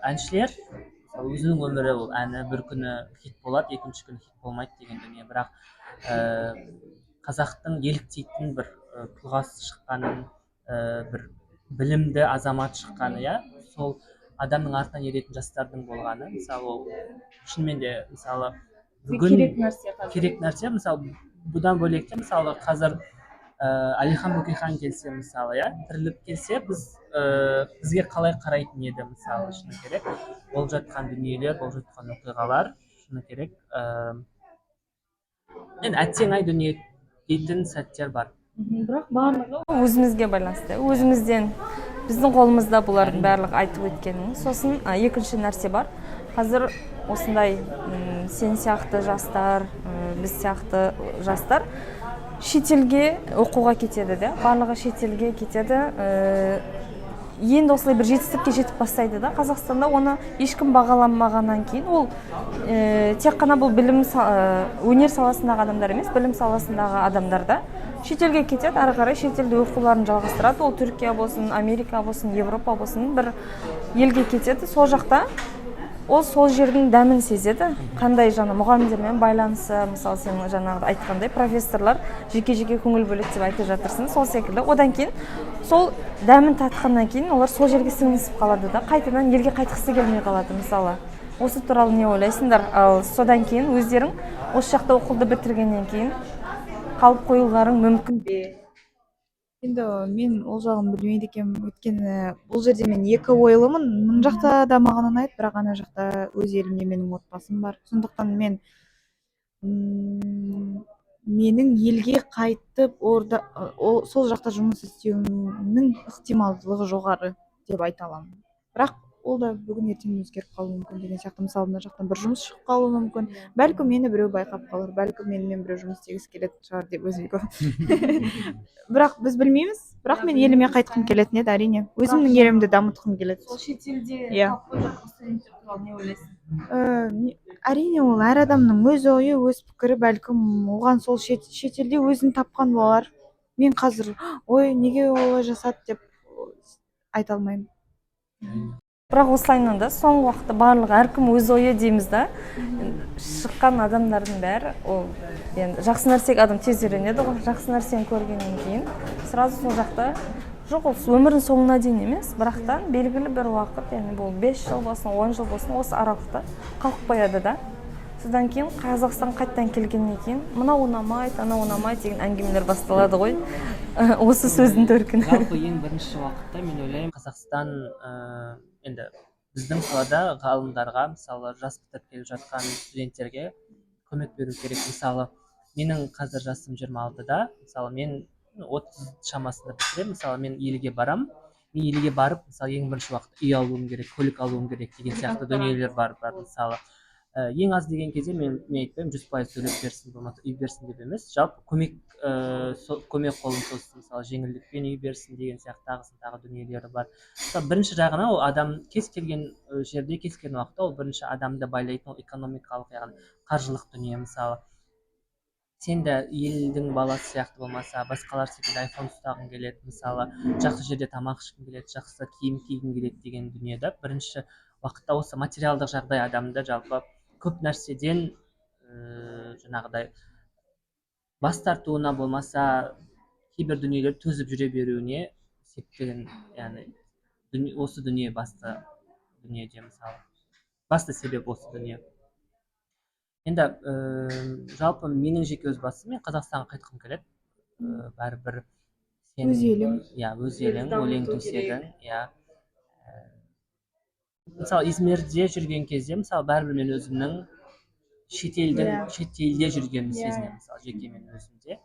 [SPEAKER 2] әншілер, мысалы, өзінің өмірі, ол әні бір күні хит болады, екінші күні хит болмайды деген дүние. Бірақ қазақтың еліктейтін бір тұлғасы шыққанын, бір білімді азамат шыққаны, иә, сол адамның артынан еретін жастардың болғаны, мысалы, ол шынымен де, мысалы, бүгін
[SPEAKER 1] Керек нәрсе қазір.
[SPEAKER 2] Керек нәрсе. Мысалы, бұдан бөлек те, мысалы, қазір Әлихан Бөкейхан келсе, мысалы, иә, тіріліп келсе, біз бізге қалай қарайтын еді? Мысалы, шыны керек, болып жатқан дүниелер, болып жатқан оқиғалар, шыны керек, енді әттең ай дүние дейтін сәттер бар.
[SPEAKER 1] Бірақ барлығы өзімізге байланысты, өзімізден, біздің қолымызда бұлардың барлығы, айтып өткенің. Сосын екінші нәрсе бар: қазір осындай сен сияқты жастар, біз сияқты жастар шетелге оқуға кетеді де, барлығы шетелге кетеді. Енді осылай бір жетістікке жетіп бастайды да, Қазақстанда оны ешкім бағаламағаннан кейін, ол тек қана бұл білім өнер саласындағы адамдар емес, білім саласындағы адамдар да шетелге кетеді, ары қарай шетелде оқуларын жалғастырады. Ол Түркия болсын, Америка болсын, Европа болсын, бір елге кетеді. Сол жақта ол сол жердің дәмін сезеді, қандай жаңа мұғалімдермен байланысы. Мысалы, сен жаңағы айтқандай, профессорлар жеке жеке көңіл бөледі деп айтып жатырсың, сол секілді. Одан кейін сол дәмін татқаннан кейін олар сол жерге сіңісіп қалады да, қайтадан елге қайтқысы келмей қалады. Мысалы, осы туралы не ойлайсыңдар? Ал содан кейін өздерің осы жақта оқуды бітіргеннен кейін қалып қоюларың мүмкін бе?
[SPEAKER 3] Енді мен ол жағын білмейді екенмін, өйткені бұл жерде мен екі ойлымын. Мына жақта да маған ұнайды, бірақ ана жақта, өз елімде менің отбасым бар. Сондықтан мен менің елге қайтып орда, сол жақта жұмыс істеуімнің ықтималдылығы жоғары деп айта аламын. Бірақ ол да бүгін ертең өзгеріп қалуы мүмкін деген сияқты. Мысалы, мына жақтан бір жұмыс шығып қалуы мүмкін, бәлкім, мені біреу байқап қалар, бәлкім, менімен біреу жұмыс істегісі келетін шығар деп өзіме. Бірақ біз білмейміз. Бірақ мен еліме қайтқым келетін еді, әрине, өзімнің елімді дамытқым келеді.
[SPEAKER 1] Сол шетелде
[SPEAKER 3] Иә.
[SPEAKER 1] қалып қойып жатқан студенттер туралы не ойлайсың?
[SPEAKER 3] Әрине, ол әр адамның өз ойы, өз пікірі. Бәлкім, оған сол шетелде өзін тапқан болар. Мен қазір «Ой, неге олай жасады?» деп айта алмаймын.
[SPEAKER 1] Бірақ осылайынан да, соңғы уақытта барлығы, әркім өз ойы дейміз да, шыққан адамдардың бәрі, ол енді жақсы нәрсеге адам тез үйренеді ғой, жақсы нәрсені көргеннен кейін сразу сол жақта Жоқ, ол өмірдің соңына дейін емес, бірақтан белгілі бір уақыт, яғни бұл 5 жыл болсын, 10 жыл болсын, осы аралықта қалып қояды да. Содан кейін Қазақстан қайтадан келгеннен кейін мынау ұнамайды, анау ұнамайды деген әңгімелер басталады ғой. Осы сөздің төркіні.
[SPEAKER 2] Жалпы, ең бірінші уақытта мен ойлаймын, Қазақстан енді біздің салада ғалымдарға, мысалы, жас бітіріп келе жатқан студенттерге көмек беру керек. Мысалы, менің қазір жасым 26-да, мысалы, мен 30 шамасында бітіремін. Мысалы, мен елге барам, мен елге барып, мысалы, ең бірінші уақытта үй алуым керек, көлік алуым керек деген сияқты дүниелер бар. Мысалы, ең аз деген кезде мен айтпаймын 100% төлеп берсін, болмаса үй берсін деп емес, жалпы көмек, көмек қолын созсын, мысалы, жеңілдікпен үй берсін деген сияқты тағысын тағы дүниелері бар. Мысалы, бірінші жағынан ол адам кез келген жерде, кез келген уақытта ол бірінші адамды байлайтын ол экономикалық, яғни қаржылық дүние. Мысалы, сен де елдің баласы сияқты, болмаса басқалар секілді айфон ұстағың келеді, мысалы, жақсы жерде тамақ ішкің келеді, жақсы киім кигің келеді деген дүние да. Бірінші уақытта осы материалдық жағдай адамды жалпы көп нәрседен жаңағыдай бас тартуына, болмаса кейбір дүниелерді төзіп жүре беруіне септігін, яғни осы дүние басты дүниеде, мысалы, басты себеп осы дүние. Енді жалпы менің жеке өз басым, мен Қазақстанға қайтқым келеді. Бәрібір сен
[SPEAKER 3] Өз елің.
[SPEAKER 2] Иә, өз елің,
[SPEAKER 1] Дамыту
[SPEAKER 2] өлең
[SPEAKER 1] керек.
[SPEAKER 2] төсегің, иә. Мысалы, Измирде жүрген кезде, мысалы, бәрібір мен өзімнің шетелдің шетелде жүргенімді сезінемін. Мысалы, жеке мен өзімде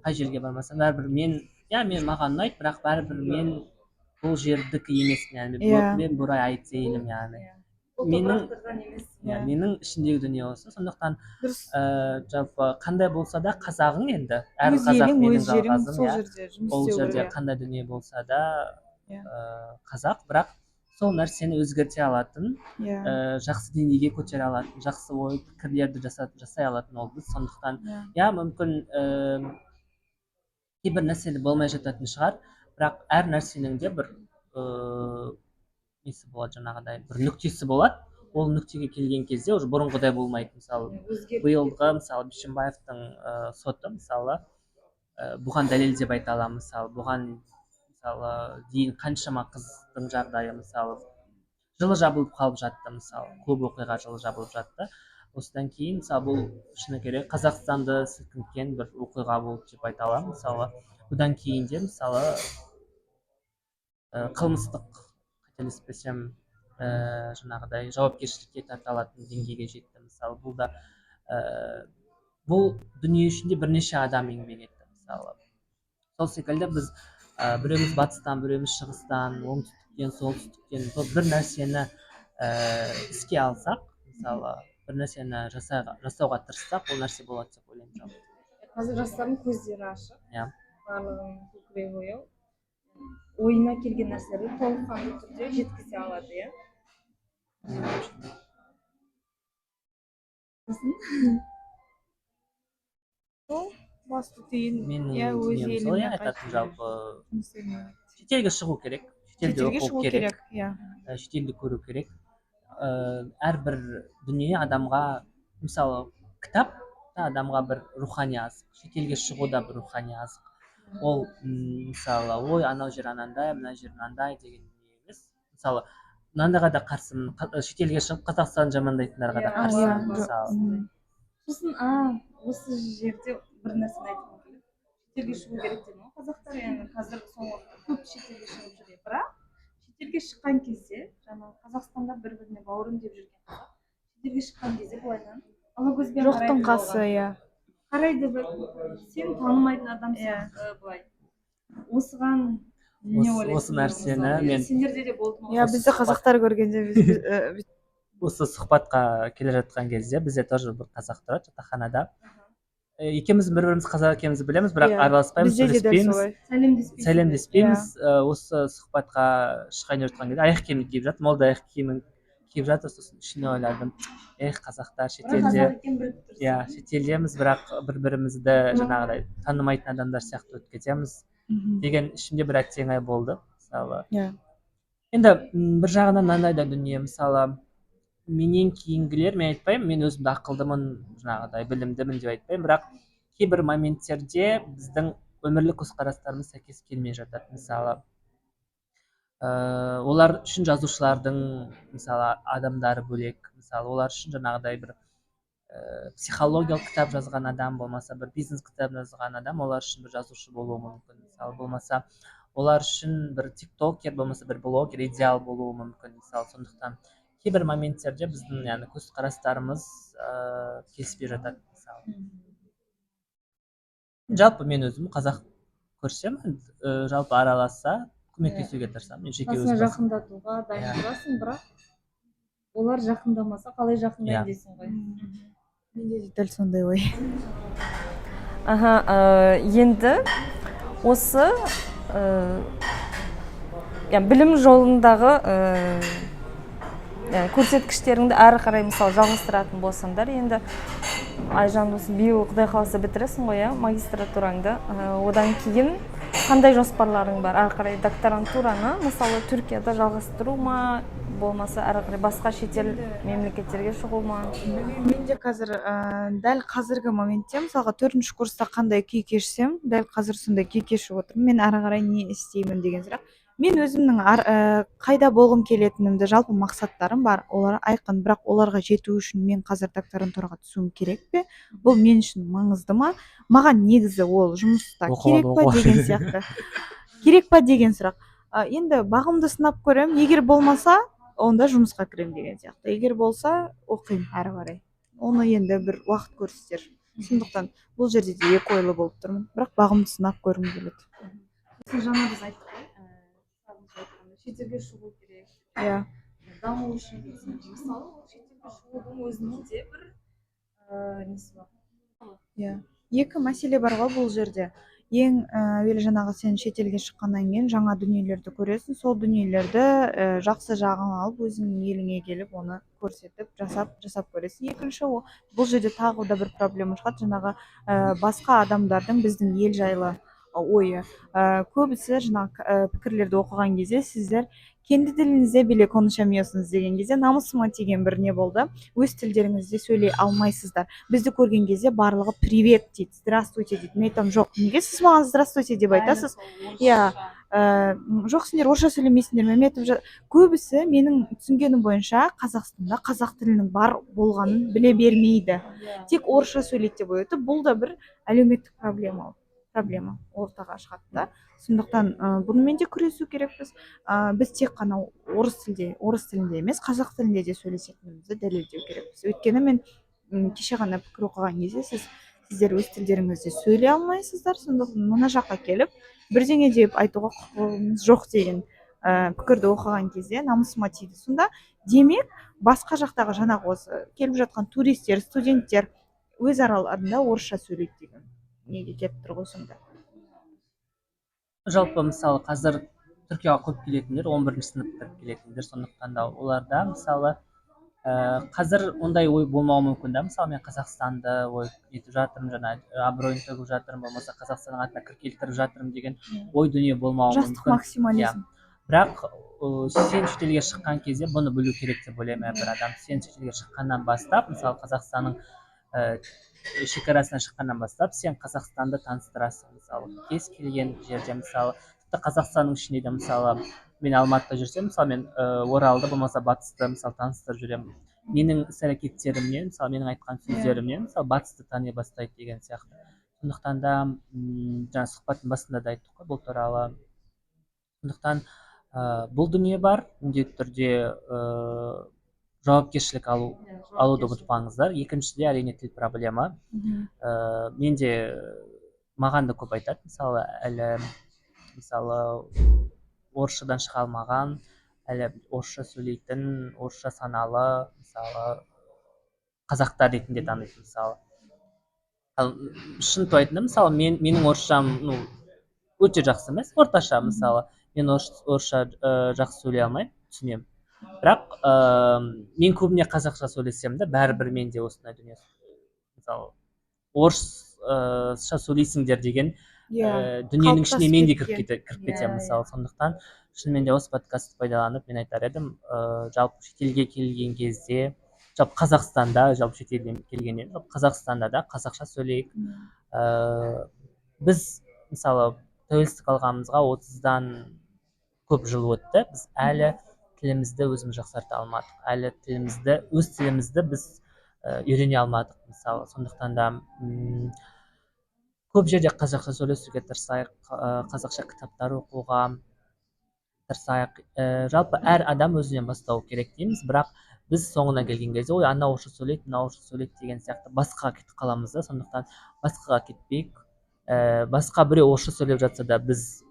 [SPEAKER 2] қай жерге бармасам, бәрібір мен, иә, мен маған ұнайды, бірақ бәрібір мен бұл жердікі емеспін, яғни мен buraya ait değilim, яғни
[SPEAKER 1] Бұл топырақтардан емес.
[SPEAKER 2] иә, менің ішімдегі дүние осы. Сондықтан
[SPEAKER 3] Дұрыс.
[SPEAKER 2] Жалпы қандай болса да қазағың енді әр
[SPEAKER 3] Өз
[SPEAKER 2] қазақ
[SPEAKER 3] елің,
[SPEAKER 2] менің
[SPEAKER 3] өз жерің,
[SPEAKER 2] жалғазым,
[SPEAKER 3] сол
[SPEAKER 2] иә.
[SPEAKER 3] жерде жұмыс
[SPEAKER 2] Ол
[SPEAKER 3] істеу
[SPEAKER 2] жерде
[SPEAKER 3] керек.
[SPEAKER 2] қандай дүние болса да, қазақ, бірақ сол нәрсені өзгерте алатын, жақсы деңгейге көтере алатын, жақсы ой пікірлерді жасай алатын ол біз. Сондықтан, иә, мүмкін, кейбір нәрселер болмай жататын шығар, бірақ әр нәрсенің де бір несі болады, жаңағыдай бір нүктесі болады. Ол нүктеге келген кезде уже бұрынғыдай болмайды. Мысалы, биылғы, мысалы, Бишімбаевтың соты, мысалы, бұған дәлел деп айта аламын. Мысалы, бұған, мысалы, дейін қаншама қыздың жағдайы, мысалы, жылы жабылып қалып жатты, мысалы, көп оқиға жылы жабылып жатты. Осыдан кейін, мысалы, бұл шыны керек Қазақстанды сілкінткен бір оқиға болды деп айта аламын. Мысалы, бұдан кейін де, мысалы, қылмыстық, қателеспесем, жаңағыдай жауапкершілікке тарта алатын деңгейге жетті. Мысалы, бұл да бұл дүние ішінде бірнеше адам еңбек етті. Мысалы, сол секілді біз біреуміз батыстан, біреуміз шығыстан, оңтүстіктен, солтүстіктен сол бір нәрсені іске алсақ, мысалы, бір нәрсені жасауға тырыссақ, ол нәрсе болады деп ойлаймын жалпы.
[SPEAKER 1] Қазір жастардың көздері ашық, барлығын көкірегі ояу, ойына келген нәрселерді толыққанды түрде жеткізе алады, иә.
[SPEAKER 2] Менің ойымша.
[SPEAKER 1] Сосын
[SPEAKER 3] Сол басты түйін,
[SPEAKER 2] Менің
[SPEAKER 3] иә, өз
[SPEAKER 2] дүнием сол,
[SPEAKER 3] еліне
[SPEAKER 2] иә, айтатын
[SPEAKER 3] қайтып
[SPEAKER 2] жалпы
[SPEAKER 3] жұмыс істеу.
[SPEAKER 2] Шетелге шығу керек, шетелде
[SPEAKER 3] Шетелге
[SPEAKER 2] оқу
[SPEAKER 3] шығу
[SPEAKER 2] керек,
[SPEAKER 3] керек, иә.
[SPEAKER 2] Шетелді көру керек. Әрбір дүние адамға, мысалы, кітап та адамға бір рухани азық, шетелге шығу да бір рухани азық. Ол мысалы, ой, анау жер анандай, мына жер мынандай деген дүние емес. Мысалы, мынандайға да қарсымын, шетелге шығып Қазақстанды жамандайтындарға да қарсымын, мысалы.
[SPEAKER 1] Сосын осы жерде бір нәрсені айтқым келеді. Шетелге шығу керек дедім ғой. Қазақтар енді қазір соңғы уақытта көп шетелге шығып жүр, бірақ шетелге шыққан кезде жаңағы Қазақстанда бір біріне бауырым деп жүрген қазақ шетелге шыққан кезде былайынан ала көзбен
[SPEAKER 3] Жоқтың
[SPEAKER 1] қарайды
[SPEAKER 3] қасы,
[SPEAKER 1] оған.
[SPEAKER 3] иә.
[SPEAKER 1] Қарайды, бір сен танымайтын адам сияқты былай. Осыған не
[SPEAKER 2] Осы
[SPEAKER 1] ойлайсыңдар,
[SPEAKER 2] нәрсені
[SPEAKER 1] мысалы?
[SPEAKER 2] мен
[SPEAKER 1] Сендерде де болды ма?
[SPEAKER 3] Иә,
[SPEAKER 2] Осы
[SPEAKER 3] бізді қазақтар көргенде біз
[SPEAKER 2] осы сұхбатқа келе жатқан кезде бізде тоже бір қазақ тұрады жатақханада. Екеуміз бір біріміз қазақ екенімізді білеміз, бірақ араласпаймыз,
[SPEAKER 3] Бізде де дәл
[SPEAKER 2] сөйлеспейміз.
[SPEAKER 3] солай.
[SPEAKER 1] Сәлемдеспейсіңдер.
[SPEAKER 2] Сәлемдеспейміз. Осы сұхбатқа шығайын деп жатқан кезде аяқ киімін киіп жатырмын, ол да аяқ киімін киіп жатыр. Сосын ішімнен ойладым: эх, қазақтар
[SPEAKER 1] Бірақ
[SPEAKER 2] шетелде,
[SPEAKER 1] қазақ екенін біліп тұрсың.
[SPEAKER 2] иә, шетелдеміз, бірақ бір бірімізді жаңағыдай танымайтын адамдар сияқты өтіп кетеміз деген ішімде бір әттең ай болды, мысалы. Енді бір жағынан мынандай да дүние: мысалы, менен кейінгілер, мен айтпаймын, мен өзімді ақылдымын, жаңағыдай білімдімін деп айтпаймын, бірақ кейбір моменттерде біздің өмірлік көзқарастарымыз сәйкес келмей жатады. Мысалы Олар үшін жазушылардың, мысалы, адамдары бөлек. Мысалы, олар үшін жаңағыдай бір психологиялық кітап жазған адам, болмаса бір бизнес кітап жазған адам олар үшін бір жазушы болуы мүмкін. Мысалы, болмаса олар үшін бір тиктокер, болмаса бір блогер идеал болуы мүмкін. Мысалы, сондықтан кейбір моменттерде біздің, яғни, көзқарастарымыз келіспей жатады. Мысалы, жалпы мен өзім қазақ көрсем, жалпы араласса, көмектесуге тырысамын мен жеке
[SPEAKER 1] Қасына
[SPEAKER 2] өз басым.
[SPEAKER 1] жақындатуға дайын тұрасың, бірақ олар жақындамаса, қалай жақындаймын дейсің ғой.
[SPEAKER 3] Менде де дәл сондай ой.
[SPEAKER 1] Аха, енді осы білім жолындағы көрсеткіштеріңді әрі қарай, мысалы, жалғастыратын болсаңдар, енді, Айжан, осы биыл, құдай қаласа, бітіресің ғой, иә, магистратураңды. Одан кейін қандай жоспарларың бар? Әрі қарай докторантураны, мысалы, Түркияда жалғастыру ма, болмаса әрі қарай басқа шетел мемлекеттерге шығу ма?
[SPEAKER 3] Білмеймін, мен де қазір, дәл қазіргі моментте, мысалға, төртінші курста қандай күй кешсем, дәл қазір сондай күй кешіп отырмын. Мен әрі қарай не істеймін деген сұрақ. Мен өзімнің қайда болғым келетінімді, жалпы мақсаттарым бар, олар айқын. Бірақ оларға жету үшін мен қазір докторантураға түсуім керек пе? Бұл мен үшін маңызды ма? Маған негізі ол жұмыста
[SPEAKER 2] Оқып
[SPEAKER 3] керек
[SPEAKER 2] ал,
[SPEAKER 3] па
[SPEAKER 2] оқып ал.
[SPEAKER 3] деген сияқты, керек па деген сұрақ. Енді бағымды сынап көремін. Егер болмаса, онда жұмысқа кіремін деген сияқты. Егер болса, оқимын әрі қарай. Оны енді бір уақыт көрсетер. Сондықтан бұл жерде де екі ойлы болып тұрмын, бірақ бағымды сынап көргім келеді.
[SPEAKER 1] Жаңа біз айттық қой, шетелге шығу керек даму үшін деген сияқты. Мысалы, ол шетелге шығудың өзінің де бір несі бар.
[SPEAKER 3] Иә, екі мәселе бар ғой бұл жерде. Ең әуелі жаңағы сен шетелге шыққаннан кейін жаңа дүниелерді көресің. Сол дүниелерді жақсы жағын алып, өзіңнің еліңе келіп, оны көрсетіп, жасап жасап көресің. Екінші, ол бұл жерде тағы да бір проблема шығады: жаңағы басқа адамдардың біздің ел жайлы ойы. Көбісі жаңағы пікірлерді оқыған кезде, «Сіздер kendi dilinizde bile konuşamıyorsunuz» деген кезде намысыма тиген бір не болды. Өз тілдеріңізде сөйлей алмайсыздар. Бізді көрген кезде барлығы «Привет» дейді, «Здравствуйте» дейді. Мен айтамын: «Жоқ, неге сіз маған «Здравствуйте» деп айтасыз?» Иә, «Жоқ, сендер орысша сөйлемейсіңдер ме?» Мен айтып, көбісі, менің түсінгенім бойынша, Қазақстанда қазақ тілінің бар болғанын біле бермейді, тек орысша сөйлейді деп ойлайды. Бұл да бір әлеуметтік проблема ортаға шығады да. Сондықтан бұнымен де күресу керекпіз. Біз тек қана орыс тілінде емес, қазақ тілінде де сөйлесетінімізді дәлелдеу керекпіз. Өйткені мен кеше ғана пікір оқыған кезде, сіздер өз тілдеріңізде сөйлей алмайсыздар, сондықтан мына жаққа келіп бірдеңе деп айтуға құқығыңыз жоқ деген пікірді оқыған кезде намысыма тиді. Сонда демек, басқа жақтағы жаңағы осы келіп жатқан туристер, студенттер өз араларында орысша сөйлейді деген неге келіп тұр ғой сонда.
[SPEAKER 2] Жалпы, мысалы, қазір Түркияға көп келетіндер 11 сынып бітіріп келетіндер. Сондықтан да оларда, мысалы, қазір ондай ой болмауы мүмкін да. Мысалы, мен Қазақстанды ой нетіп жатырмын, жаңа абыройын төгіп жатырмын, болмаса Қазақстанның атына кір келтіріп жатырмын деген ой дүние болмауы
[SPEAKER 3] Жастық
[SPEAKER 2] мүмкін.
[SPEAKER 3] максимализм.
[SPEAKER 2] Бірақ сен шетелге шыққан кезде бұны білу керек деп ойлаймын әрбір адам. Сен шетелге шыққаннан бастап, мысалы, Қазақстанның шекарасынан шыққаннан бастап, сен Қазақстанды таныстырасың. Мысалы, кез келген жерде, мысалы, тіпті Қазақстанның ішінде де, мысалы, мен Алматыда жүрсем, мысалы, мен Оралды, болмаса Батысты, мысалы, таныстырып жүремін. Менің іс әрекеттерімнен, мысалы, менің айтқан сөздерімнен, мысалы, Батысты тани бастайды деген сияқты. Сондықтан да жаңа сұхбаттың басында да айттық қой бұл туралы. Сондықтан бұл дүние бар, міндетті түрде жауапкершілік алуды ұмытпаңыздар. Екіншіде, әрине, тіл проблема. Мен де, маған да көп айтады, мысалы, әлі, мысалы, орысшадан шыға алмаған, әлі орысша сөйлейтін, орысша саналы, мысалы, қазақтар ретінде таниды. Мысалы, ал шын айтқанда, мысалы, менің орысшам, ну, өте жақсы емес, орташа. Мысалы, мен орысша жақсы сөйлей алмаймын, түсінемін. Бірақ мен көбіне қазақша сөйлесем де, бәрібір менде осындай дүние, мысалы, орысша сөйлейсіңдер деген дүниенің ішіне мен де кіріп кетемін. Мысалы, сондықтан шынымен де осы подкастты пайдаланып, мен айтар едім, жалпы шетелге келген кезде, жалпы Қазақстанда, жалпы шетелден келгеннен, жалпы Қазақстанда да қазақша сөйлейік. Біз, мысалы, тәуелсіздік алғанымызға 30-дан Көп жыл өтті, біз әлі тілімізді өзіміз жақсарта алмадық, әлі тілімізді, өз тілімізді біз үйрене алмадық, мысалы. Сондықтан да көп жерде қазақша сөйлесуге тырысайық, қазақша кітаптар оқуға тырысайық. Жалпы әр адам өзінен бастау керек дейміз, бірақ біз соңына келген кезде: «Ой, анау орысша сөйлейді, мынау орысша сөйлейді», — деген сияқты басқаға кетіп қаламыз да. Сондықтан басқаға кетпейік. Басқа біреу орысша сөйлеп жатса да, біз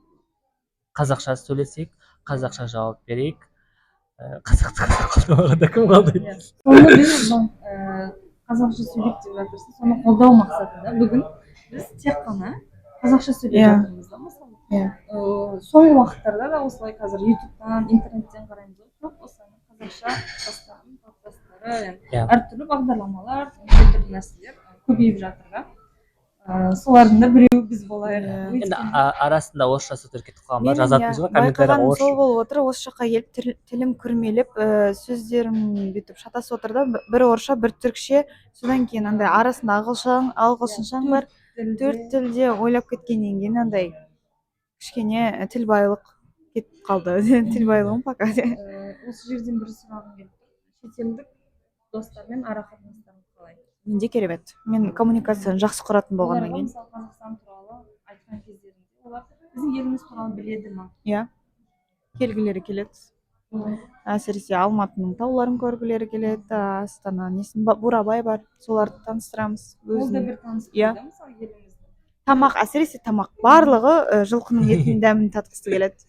[SPEAKER 2] қазақша сөйлесейік, қазақша жауап берейік. Қазақты қазақ қолдамағанда, кім қолдайды?
[SPEAKER 1] Соны біз қазақша сөйлейік деп жатырсыз, соны қолдау мақсатында бүгін біз тек қана қазақша сөйлеп жатырмыз да, мысалы. Соңғы уақыттарда да осылай қазір Ютубтан, интернеттен қараймыз ғой, көп осы қазақша жастардың подкасттары енді, әртүрлі бағдарламалар, неше түрлі нәрселер көбейіп жатыр да. Солардың да біреуі біз болайық.
[SPEAKER 2] Енді
[SPEAKER 1] Өйткені-
[SPEAKER 2] арасында орысша сөздер кетіп қалған ба,
[SPEAKER 3] Менің,
[SPEAKER 2] жазатын
[SPEAKER 3] иә,
[SPEAKER 2] шығар комментарийға
[SPEAKER 3] байқағаным
[SPEAKER 2] орысша.
[SPEAKER 3] сол болып отыр: осы жаққа келіп тілім күрмеліп, сөздерім бүйтіп шатасып отыр да, бір орысша, бір түрікше, содан кейін андай арасында ағылшыншаң бар.
[SPEAKER 1] Тілде-
[SPEAKER 3] Төрт тілде ойлап кеткеннен кейін андай кішкене тіл байлық кетіп қалды, тіл байлығым пока.
[SPEAKER 1] Осы жерден бір сұрағым келіп тұр: шетелдік достармен ара қатынастарың қалай?
[SPEAKER 3] Менде керемет. Мен коммуникацияны жақсы құратын болғаннан
[SPEAKER 1] Оларға
[SPEAKER 3] кейін.
[SPEAKER 1] мысалы, Қазақстан туралы айтқан кездерінде олар біздің еліміз туралы біледі ма?
[SPEAKER 3] Иә, келгілері келеді, әсіресе Алматының тауларын көргілері келеді, Астана несін, Бурабай бар, соларды таныстырамыз.
[SPEAKER 1] Ол да
[SPEAKER 3] Өзінің
[SPEAKER 1] бір таныстыру да, мысалы, елімізді.
[SPEAKER 3] Тамақ, әсіресе тамақ, барлығы жылқының етінің дәмін татқысы келеді.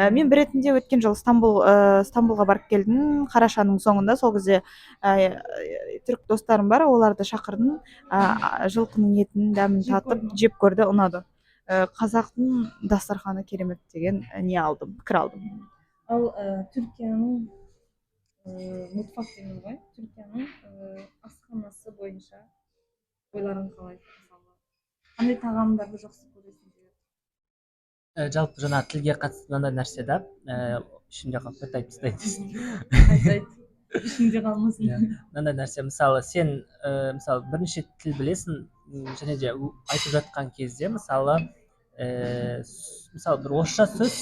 [SPEAKER 3] Мен бір ретінде өткен жылы Стамбулға барып келдім қарашаның соңында. Сол кезде түрік достарым бар, оларды шақырдым. Жылқының етінің дәмін
[SPEAKER 1] Жеп
[SPEAKER 3] татып
[SPEAKER 1] көрді ме?
[SPEAKER 3] Жеп көрді, ұнады. Қазақтың дастарханы керемет деген не алдым, пікір алдым.
[SPEAKER 1] Ал Түркияның mutfak дейміз ғой, Түркияның асханасы бойынша ойларың қалай? Мысалы, қандай тағамдарды жақсы көресіңдер?
[SPEAKER 2] Жалпы жаңа тілге қатысты мынандай нәрсе да, ішімде қалып кетті, айтып тастайын десем.
[SPEAKER 1] Айт, айт, ішіңде қалмасын.
[SPEAKER 2] Иә. Мынандай нәрсе, мысалы, сен мысалы, бірнеше тіл білесің, және де айтып жатқан кезде, мысалы, мысалы, бір орысша сөз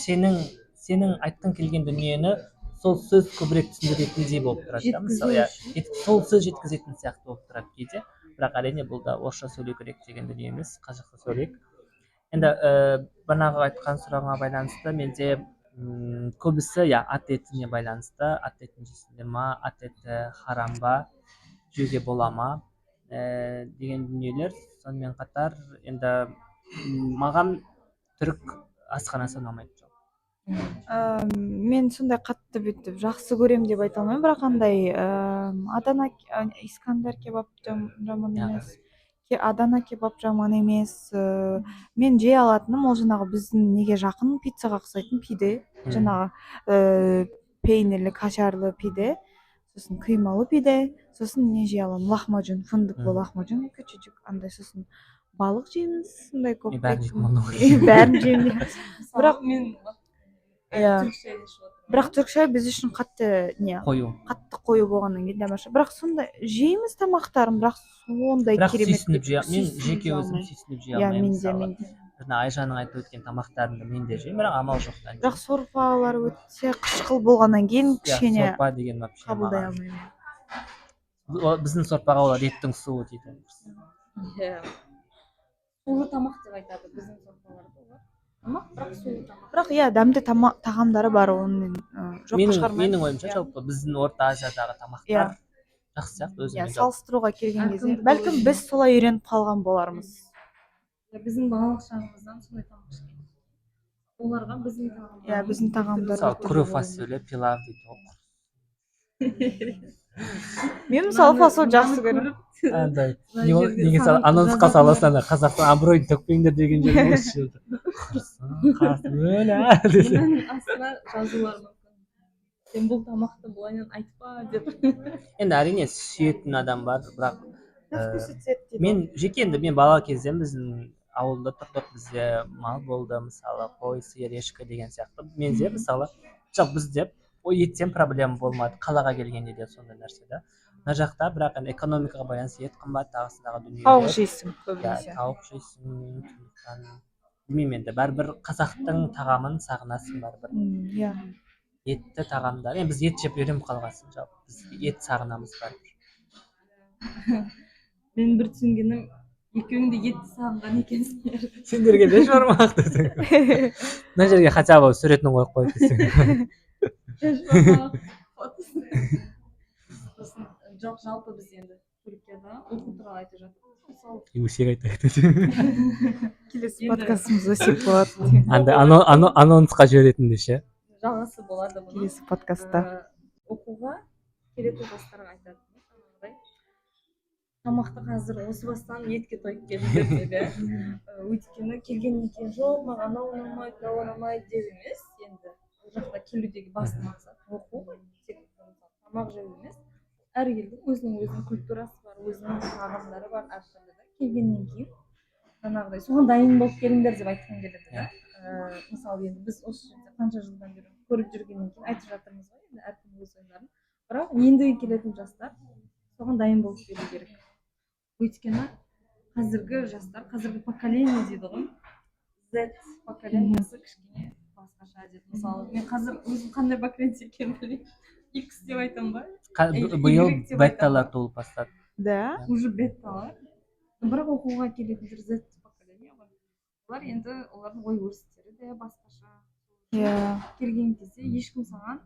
[SPEAKER 2] сенің айтқың келген дүниені сол сөз көбірек түсіндіретіндей болып тұрады да,
[SPEAKER 1] Жеткізу
[SPEAKER 2] мысалы, иә,
[SPEAKER 1] үшін.
[SPEAKER 2] Сол сөз жеткізетін сияқты болып тұрады кейде. Бірақ, әрине, бұл да орысша сөйлеу керек деген дүние емес, қазақша сөйлейік. Енді бағанағы айтқан сұрағыңа байланысты менде көбісі, иә, ат етіне байланысты: ат етін жейсіңдер ма, ат еті харам ба, жеуге бола ма, деген дүниелер. Сонымен қатар енді маған түрік асханасы ұнамайды жалпы.
[SPEAKER 3] Мен сондай қатты бүйтіп жақсы көрем деп айта алмаймын, бірақ андай Адана, Искандер кебаб жаман емес. Адана кебаб жаман емес. Мен жей алатыным ол жаңағы біздің неге жақын, пиццаға ұқсайтын пиде, жаңағы пейнирлі, кашарлы пиде, сосын кыймалы пиде, сосын не жей аламын, лахмажун, фындыклы лахмажун, küçücük андай, сосын балық жейміз сондай көп.
[SPEAKER 2] Мен бәрін жейтін болдым ғой.
[SPEAKER 3] Бәрін жеймін.
[SPEAKER 1] Мысалы, мен
[SPEAKER 3] Иә.
[SPEAKER 1] түрік шайын ішіп отырмын.
[SPEAKER 3] Бірақ түрік шайы біз үшін қатты не,
[SPEAKER 2] Қою.
[SPEAKER 3] қатты қою болғаннан кейін дәмі. Бірақ сондай жейміз тамақтарын, бірақ сондай
[SPEAKER 2] Бірақ
[SPEAKER 3] керемет
[SPEAKER 2] сүйсініп
[SPEAKER 3] деп
[SPEAKER 2] жей, мен
[SPEAKER 3] сүйсініп
[SPEAKER 2] жеке
[SPEAKER 3] жей
[SPEAKER 2] өзім
[SPEAKER 3] алмаймын.
[SPEAKER 2] сүйсініп жей
[SPEAKER 3] Иә,
[SPEAKER 2] алмаймын.
[SPEAKER 3] мен де,
[SPEAKER 2] Мысалы,
[SPEAKER 3] мен де.
[SPEAKER 2] жаңа Айжанның айтып өткен тамақтарын да мен де жеймін, бірақ амал жоқтан.
[SPEAKER 3] Бірақ сорпалар өте қышқыл болғаннан кейін
[SPEAKER 2] Иә,
[SPEAKER 3] кішкене
[SPEAKER 2] сорпа деген вообще
[SPEAKER 3] қабылдай
[SPEAKER 2] маған
[SPEAKER 3] алмаймын.
[SPEAKER 2] Біздің сорпаға олар еттің суы дейді.
[SPEAKER 1] Иә, сулы тамақ деп айтады біздің сорпаларды олар. Тамақ, бірақ сулы тамақ.
[SPEAKER 3] Бірақ, иә, дәмді тағамдары бар, оны мен жоққа
[SPEAKER 2] Менің
[SPEAKER 3] шығармаймын.
[SPEAKER 2] менің ойымша, жалпы біздің Орта Азиядағы тамақтар жақсы сияқты өзіме, жалпы.
[SPEAKER 3] Салыстыруға келген кезде
[SPEAKER 1] Әркімдікі
[SPEAKER 3] бәлкім
[SPEAKER 1] өзіне.
[SPEAKER 3] біз солай үйреніп қалған болармыз.
[SPEAKER 1] Иә, біздің балалық шағымыздан сондай тамақ ішкен, оларға біздің тағамдарымыз
[SPEAKER 3] Иә, біздің тағамдар
[SPEAKER 2] Мысалы,
[SPEAKER 3] біртүрлі
[SPEAKER 2] kuru
[SPEAKER 3] болуы.
[SPEAKER 2] fasulye pilav дейді ғой.
[SPEAKER 3] Мен, мысалы, фасоль жақсы көремін.
[SPEAKER 2] Андай
[SPEAKER 1] Мына
[SPEAKER 2] не
[SPEAKER 1] жерде
[SPEAKER 2] неге
[SPEAKER 1] саған
[SPEAKER 2] анонсқа
[SPEAKER 1] жазатын
[SPEAKER 2] саласың, ана «Қазақтың абыройын төкпеңдер» деген жер осы жерде, құрысын, қарасын, өлә десе.
[SPEAKER 1] Мынаның астына жазулар мүмкін: «Сен бұл тамақты былайынан айтпа», — деп.
[SPEAKER 2] Енді, әрине, сүйетін адам бар, бірақ
[SPEAKER 3] На вкус и цвет дейді.
[SPEAKER 2] Мен жеке, енді мен бала кезден біздің ауылда тұрдық, бізде мал болды, мысалы, қой, сиыр, ешкі деген сияқты. Менде, мысалы, жалпы бізде ой, еттен проблема болмады. Қалаға келгенде де сондай нәрсе да. Мына жақта бірақ енді экономикаға байланысты ет қымбат, тағысын тағы дүниелер.
[SPEAKER 3] Тауық жейсің
[SPEAKER 2] Иә,
[SPEAKER 3] көбінесе.
[SPEAKER 2] тауық жейсің, сондықтан Білмеймін енді, бәрібір қазақтың тағамын сағынасың бәрібір.
[SPEAKER 3] Иә.
[SPEAKER 2] Етті тағамдар, енді біз ет жеп үйреніп қалғансың, жалпы біз ет сағынамыз бәрібір.
[SPEAKER 1] Мен бір түсінгенім, екеуің де етті сағынған екенсіңдер.
[SPEAKER 2] Сендерге бешбармақ десең, мына жерге хотя бы суретін қойып қой десең.
[SPEAKER 1] Бешбармақ фотосын. Сосын жоқ, жалпы біз енді Түркияда оқу туралы айтып жатырмыз, мысалы.
[SPEAKER 2] Өсек айтайық.
[SPEAKER 3] Келесі
[SPEAKER 1] Енді-
[SPEAKER 3] подкастымыз өсек болады.
[SPEAKER 2] Андай анонсқа жіберетіндей ше.
[SPEAKER 1] Жалғасы болады бұның.
[SPEAKER 3] Келесі подкастта.
[SPEAKER 1] Оқуға келетін жастарға айтатыным жаңағыдай, тамақты қазір осы бастан етке тойып келіңдер деп, иә. Өйткені келгеннен кейін «жоқ, маған анау ұнамайды, мынау ұнамайды» деп емес, енді ол жақта келудегі басты мақсат оқу ғой, тек мысалы тамақ жеу емес. Әр елдің өзінің культурасы бар, өзінің тағамдары бар әртүрлі да. Келгеннен кейін жаңағыдай соған дайын болып келіңдер деп айтқым келеді да. Мысалы, енді біз осы жерде қанша жылдан бері көріп жүргеннен кейін айтып жатырмыз ғой енді, әркім өз ойларын. Бірақ ендігі келетін жастар соған дайын болып келу керек, өйткені қазіргі жастар, қазіргі поколение дейді ғой, Z поколениясы кішкене басқаша деп. Мысалы, мен қазір өзім қандай поколение екенін білмеймін, X деп айтамын ба? Или
[SPEAKER 2] Биыл
[SPEAKER 1] Y деп
[SPEAKER 2] бетталар
[SPEAKER 1] айтамын.
[SPEAKER 2] толып бастады.
[SPEAKER 3] Да.
[SPEAKER 1] Уже бетталар. Бірақ оқуға келетіндер Z поколение ғой, олар енді, олардың ой өрістері де басқаша. Келген кезде ешкім саған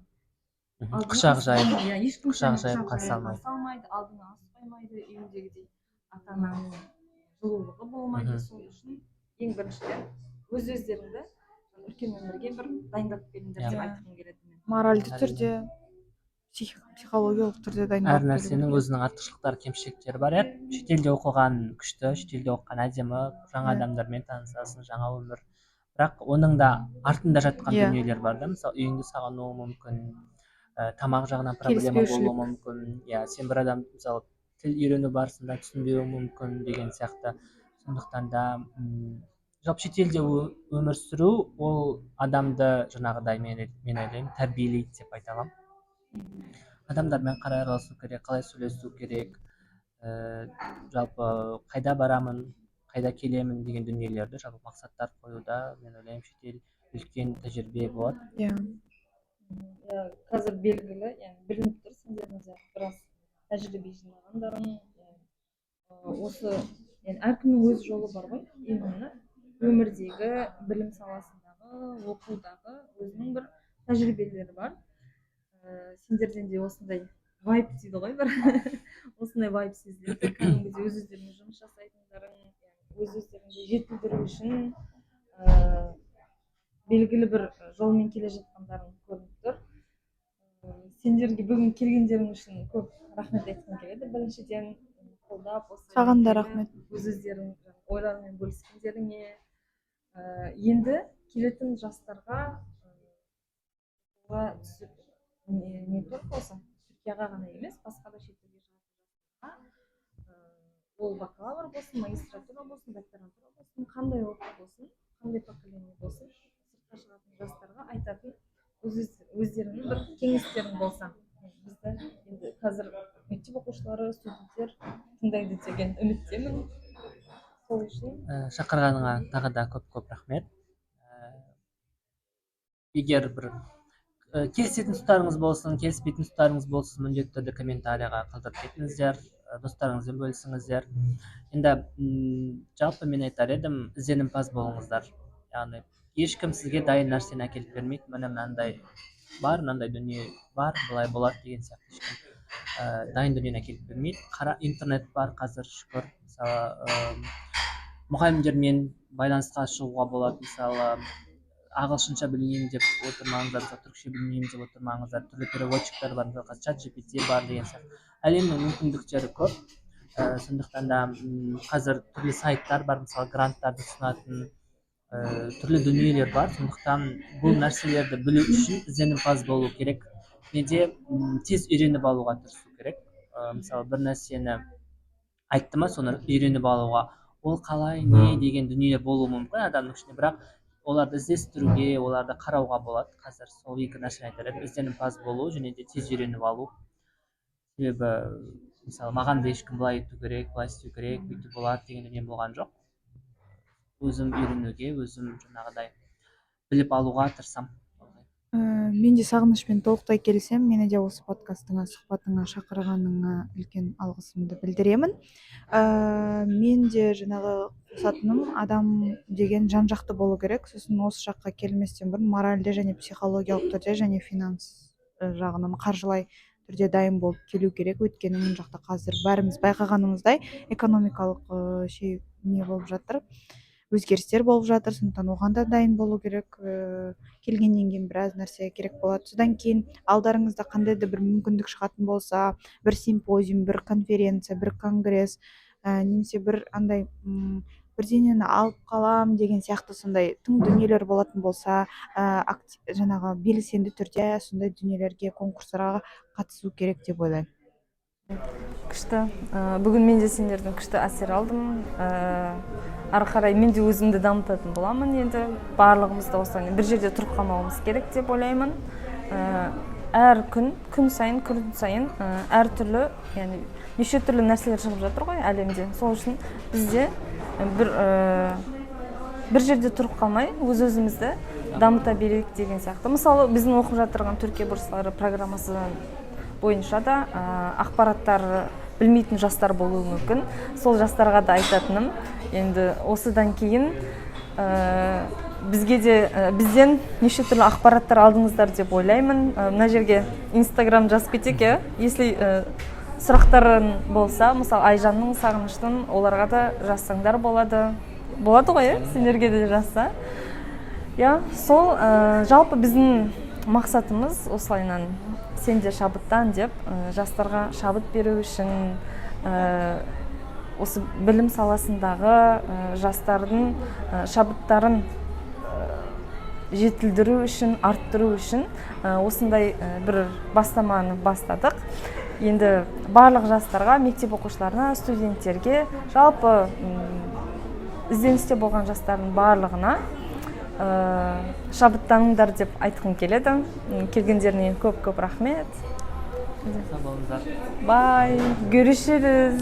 [SPEAKER 1] алдыңа
[SPEAKER 2] Құшақ
[SPEAKER 1] ас
[SPEAKER 2] жайып
[SPEAKER 1] қоймайды, иә, ешкім
[SPEAKER 2] құшақ
[SPEAKER 1] сені
[SPEAKER 2] жайып
[SPEAKER 1] құшақ
[SPEAKER 2] қарсы
[SPEAKER 1] жайып
[SPEAKER 2] алмайды.
[SPEAKER 1] Қарсы алмайды, алдыңа ас қоймайды, үйіңдегідей ата ананың жылулығы болмайды. Сол үшін ең біріншіден өз өздеріңді үлкен өмірге бір дайындап келіңдер деп айтқым келеді мен.
[SPEAKER 3] Моральды
[SPEAKER 2] Әрине.
[SPEAKER 3] түрде, психологиялық түрде дайындалып
[SPEAKER 2] Әр
[SPEAKER 3] келу
[SPEAKER 2] нәрсенің
[SPEAKER 3] керек.
[SPEAKER 2] өзінің артықшылықтары, кемшіліктері бар, иә. Шетелде оқыған күшті, шетелде оқыған әдемі, жаңа адамдармен танысасың, жаңа өмір. Бірақ оның да артында жатқан дүниелер бар да. Мысалы, үйіңді сағынуы мүмкін, тамақ жағынан проблема болуы
[SPEAKER 3] Келіспеушілік.
[SPEAKER 2] мүмкін, иә. Сен бір адам, мысалы, тіл үйрену барысында түсінбеуі мүмкін деген сияқты. Сондықтан да жалпы шетелде өмір сүру ол адамды жаңағыдай, мен ойлаймын, тәрбиелейді деп айта аламын. Адамдармен қалай араласу керек, қалай сөйлесу керек, жалпы қайда барамын, қайда келемін деген дүниелерді, жалпы мақсаттар қоюда, мен ойлаймын, шетел үлкен тәжірибе болады.
[SPEAKER 1] Иә, қазір белгілі, яғни білініп тұр, сендердің де біраз тәжірибе жинағандарың. Яғни, осы енді әркімнің өз жолы бар ғой, именно өмірдегі, білім саласындағы, оқудағы өзінің бір тәжірибелері бар. Сендерден де осындай вайб дейді ғой, бір осындай вайб сезіледі, кәдімгідей өз өздеріңе жұмыс жасайтындарың, яғни өз өздеріңді жетілдіру үшін белгілі бір жолмен келе жатқандарың көрініп тұр. Сендерге бүгін келгендерің үшін көп рахмет айтқым келеді. Біріншіден, қолдап осылай
[SPEAKER 3] Саған да
[SPEAKER 1] келіп,
[SPEAKER 3] рахмет.
[SPEAKER 1] өз өздерің ойларымен бөліскендеріңе. Енді келетін жастарға, оқуға түсіп, не только осы Түркияға ғана емес, басқа да шетелге шығатын жастарға, ол бакалавр болсын, магистратура болсын, докторантура болсын, қандай оқу болсын, қандай поколение болсын, сыртқа шығатын жастарға айтатын өздеріңнің бір кеңестерің болса, бізді енді қазір мектеп оқушылары, студенттер тыңдайды деген үміттемін, сол үшін.
[SPEAKER 2] Шақырғаныңа тағы да көп көп рахмет. Егер бір келісетін тұстарыңыз болсын, келіспейтін тұстарыңыз болсын, міндетті түрде комментарийға қалдырып кетіңіздер, достарыңызбен бөлісіңіздер. Енді жалпы мен айтар едім, ізденімпаз болыңыздар. Яғни ешкім сізге дайын нәрсені әкеліп бермейді. Міне, мынандай бар, мынандай дүние бар, былай болады деген сияқты ешкім дайын дүниені әкеліп бермейді. Қара интернет бар қазір, шүкір. Мысалы, мұғалімдермен байланысқа шығуға болады. Мысалы, ағылшынша білмеймін деп отырмаңыздар, мысалы, түрікше білмеймін деп отырмаңыздар. Түрлі переводчиктар бар, мысалы, қазір чат GPT бар деген сияқты. Әлемнің мүмкіндіктері көп. Сондықтан да қазір түрлі сайттар бар, мысалы, гранттарды ұсынатын түрлі дүниелер бар. Сондықтан бұл нәрселерді білу үшін ізденімпаз болу керек және де тез үйреніп алуға тырысу керек. Мысалы, бір нәрсені айтты ма, соны үйреніп алуға, ол қалай, не деген дүние болуы мүмкін адамның ішінде, бірақ оларды іздестіруге, оларды қарауға болады. Қазір сол екі нәрсені айтар едім: ізденімпаз болу және де тез үйреніп алу. Себебі, мысалы, маған да ешкім былай ету керек, былай істеу керек, бүйтіп болады деген дүние болған жоқ. Өзім үйренуге, өзім жаңағыдай біліп алуға тырысамын.
[SPEAKER 3] Мен де Сағынышпен толықтай келісемін. Мені де осы подкастыңа, сұхбатыңа шақырғаныңа үлкен алғысымды білдіремін. Мен де жаңағы қосатыным, адам деген жан жақты болу керек. Сосын осы жаққа келместен бұрын моральды және психологиялық түрде және финанс жағынан, қаржылай түрде дайын болып келу керек, өйткені мына жақта қазір бәріміз байқағанымыздай, экономикалық шей не болып жатыр, өзгерістер болып жатыр. Сондықтан оған да дайын болу керек. Келгеннен кейін біраз нәрсе керек болады. Содан кейін алдарыңызда қандай да бір мүмкіндік шығатын болса, бір симпозиум, бір конференция, бір конгресс немесе бір андай бірдеңені алып қалам деген сияқты сондай тың дүниелер болатын болса, жаңағы белсенді түрде сондай дүниелерге, конкурстарға қатысу керек деп ойлаймын.
[SPEAKER 1] Күшті. Бүгін мен де сендерден күшті әсер алдым. Ары қарай мен де өзімді дамытатын боламын. Енді барлығымыз да осылай бір жерде тұрып қалмауымыз керек деп ойлаймын. Әр күн, күн сайын әртүрлі, яғни неше түрлі нәрселер шығып жатыр ғой әлемде. Сол үшін бізде бір жерде тұрып қалмай, өз өзімізді дамыта берейік деген сияқты. Мысалы, біздің оқып жатырған Түркия бурслары программасы бойынша да ақпараттар білмейтін жастар болуы мүмкін. Сол жастарға да айтатыным, енді осыдан кейін бізге де бізден неше түрлі ақпараттар алдыңыздар деп ойлаймын. Мына жерге Инстаграм жазып кетейік, иә, если сұрақтарың болса, мысалы, Айжанның, Сағыныштың, оларға да жазсаңдар болады ғой, иә, сендерге де жазса, иә. Сол жалпы біздің мақсатымыз осылайынан «Сен де шабыттан» деп жастарға шабыт беру үшін, осы білім саласындағы жастардың шабыттарын жетілдіру үшін, арттыру үшін осындай бір бастаманы бастадық. Енді барлық жастарға, мектеп оқушыларына, студенттерге, жалпы ізденісте болған жастардың барлығына шабыттаныңдар деп айтқым келеді. Келгендеріне көп көп рахмет.
[SPEAKER 2] Сау болыңыздар.
[SPEAKER 1] Bye, görüşürüz.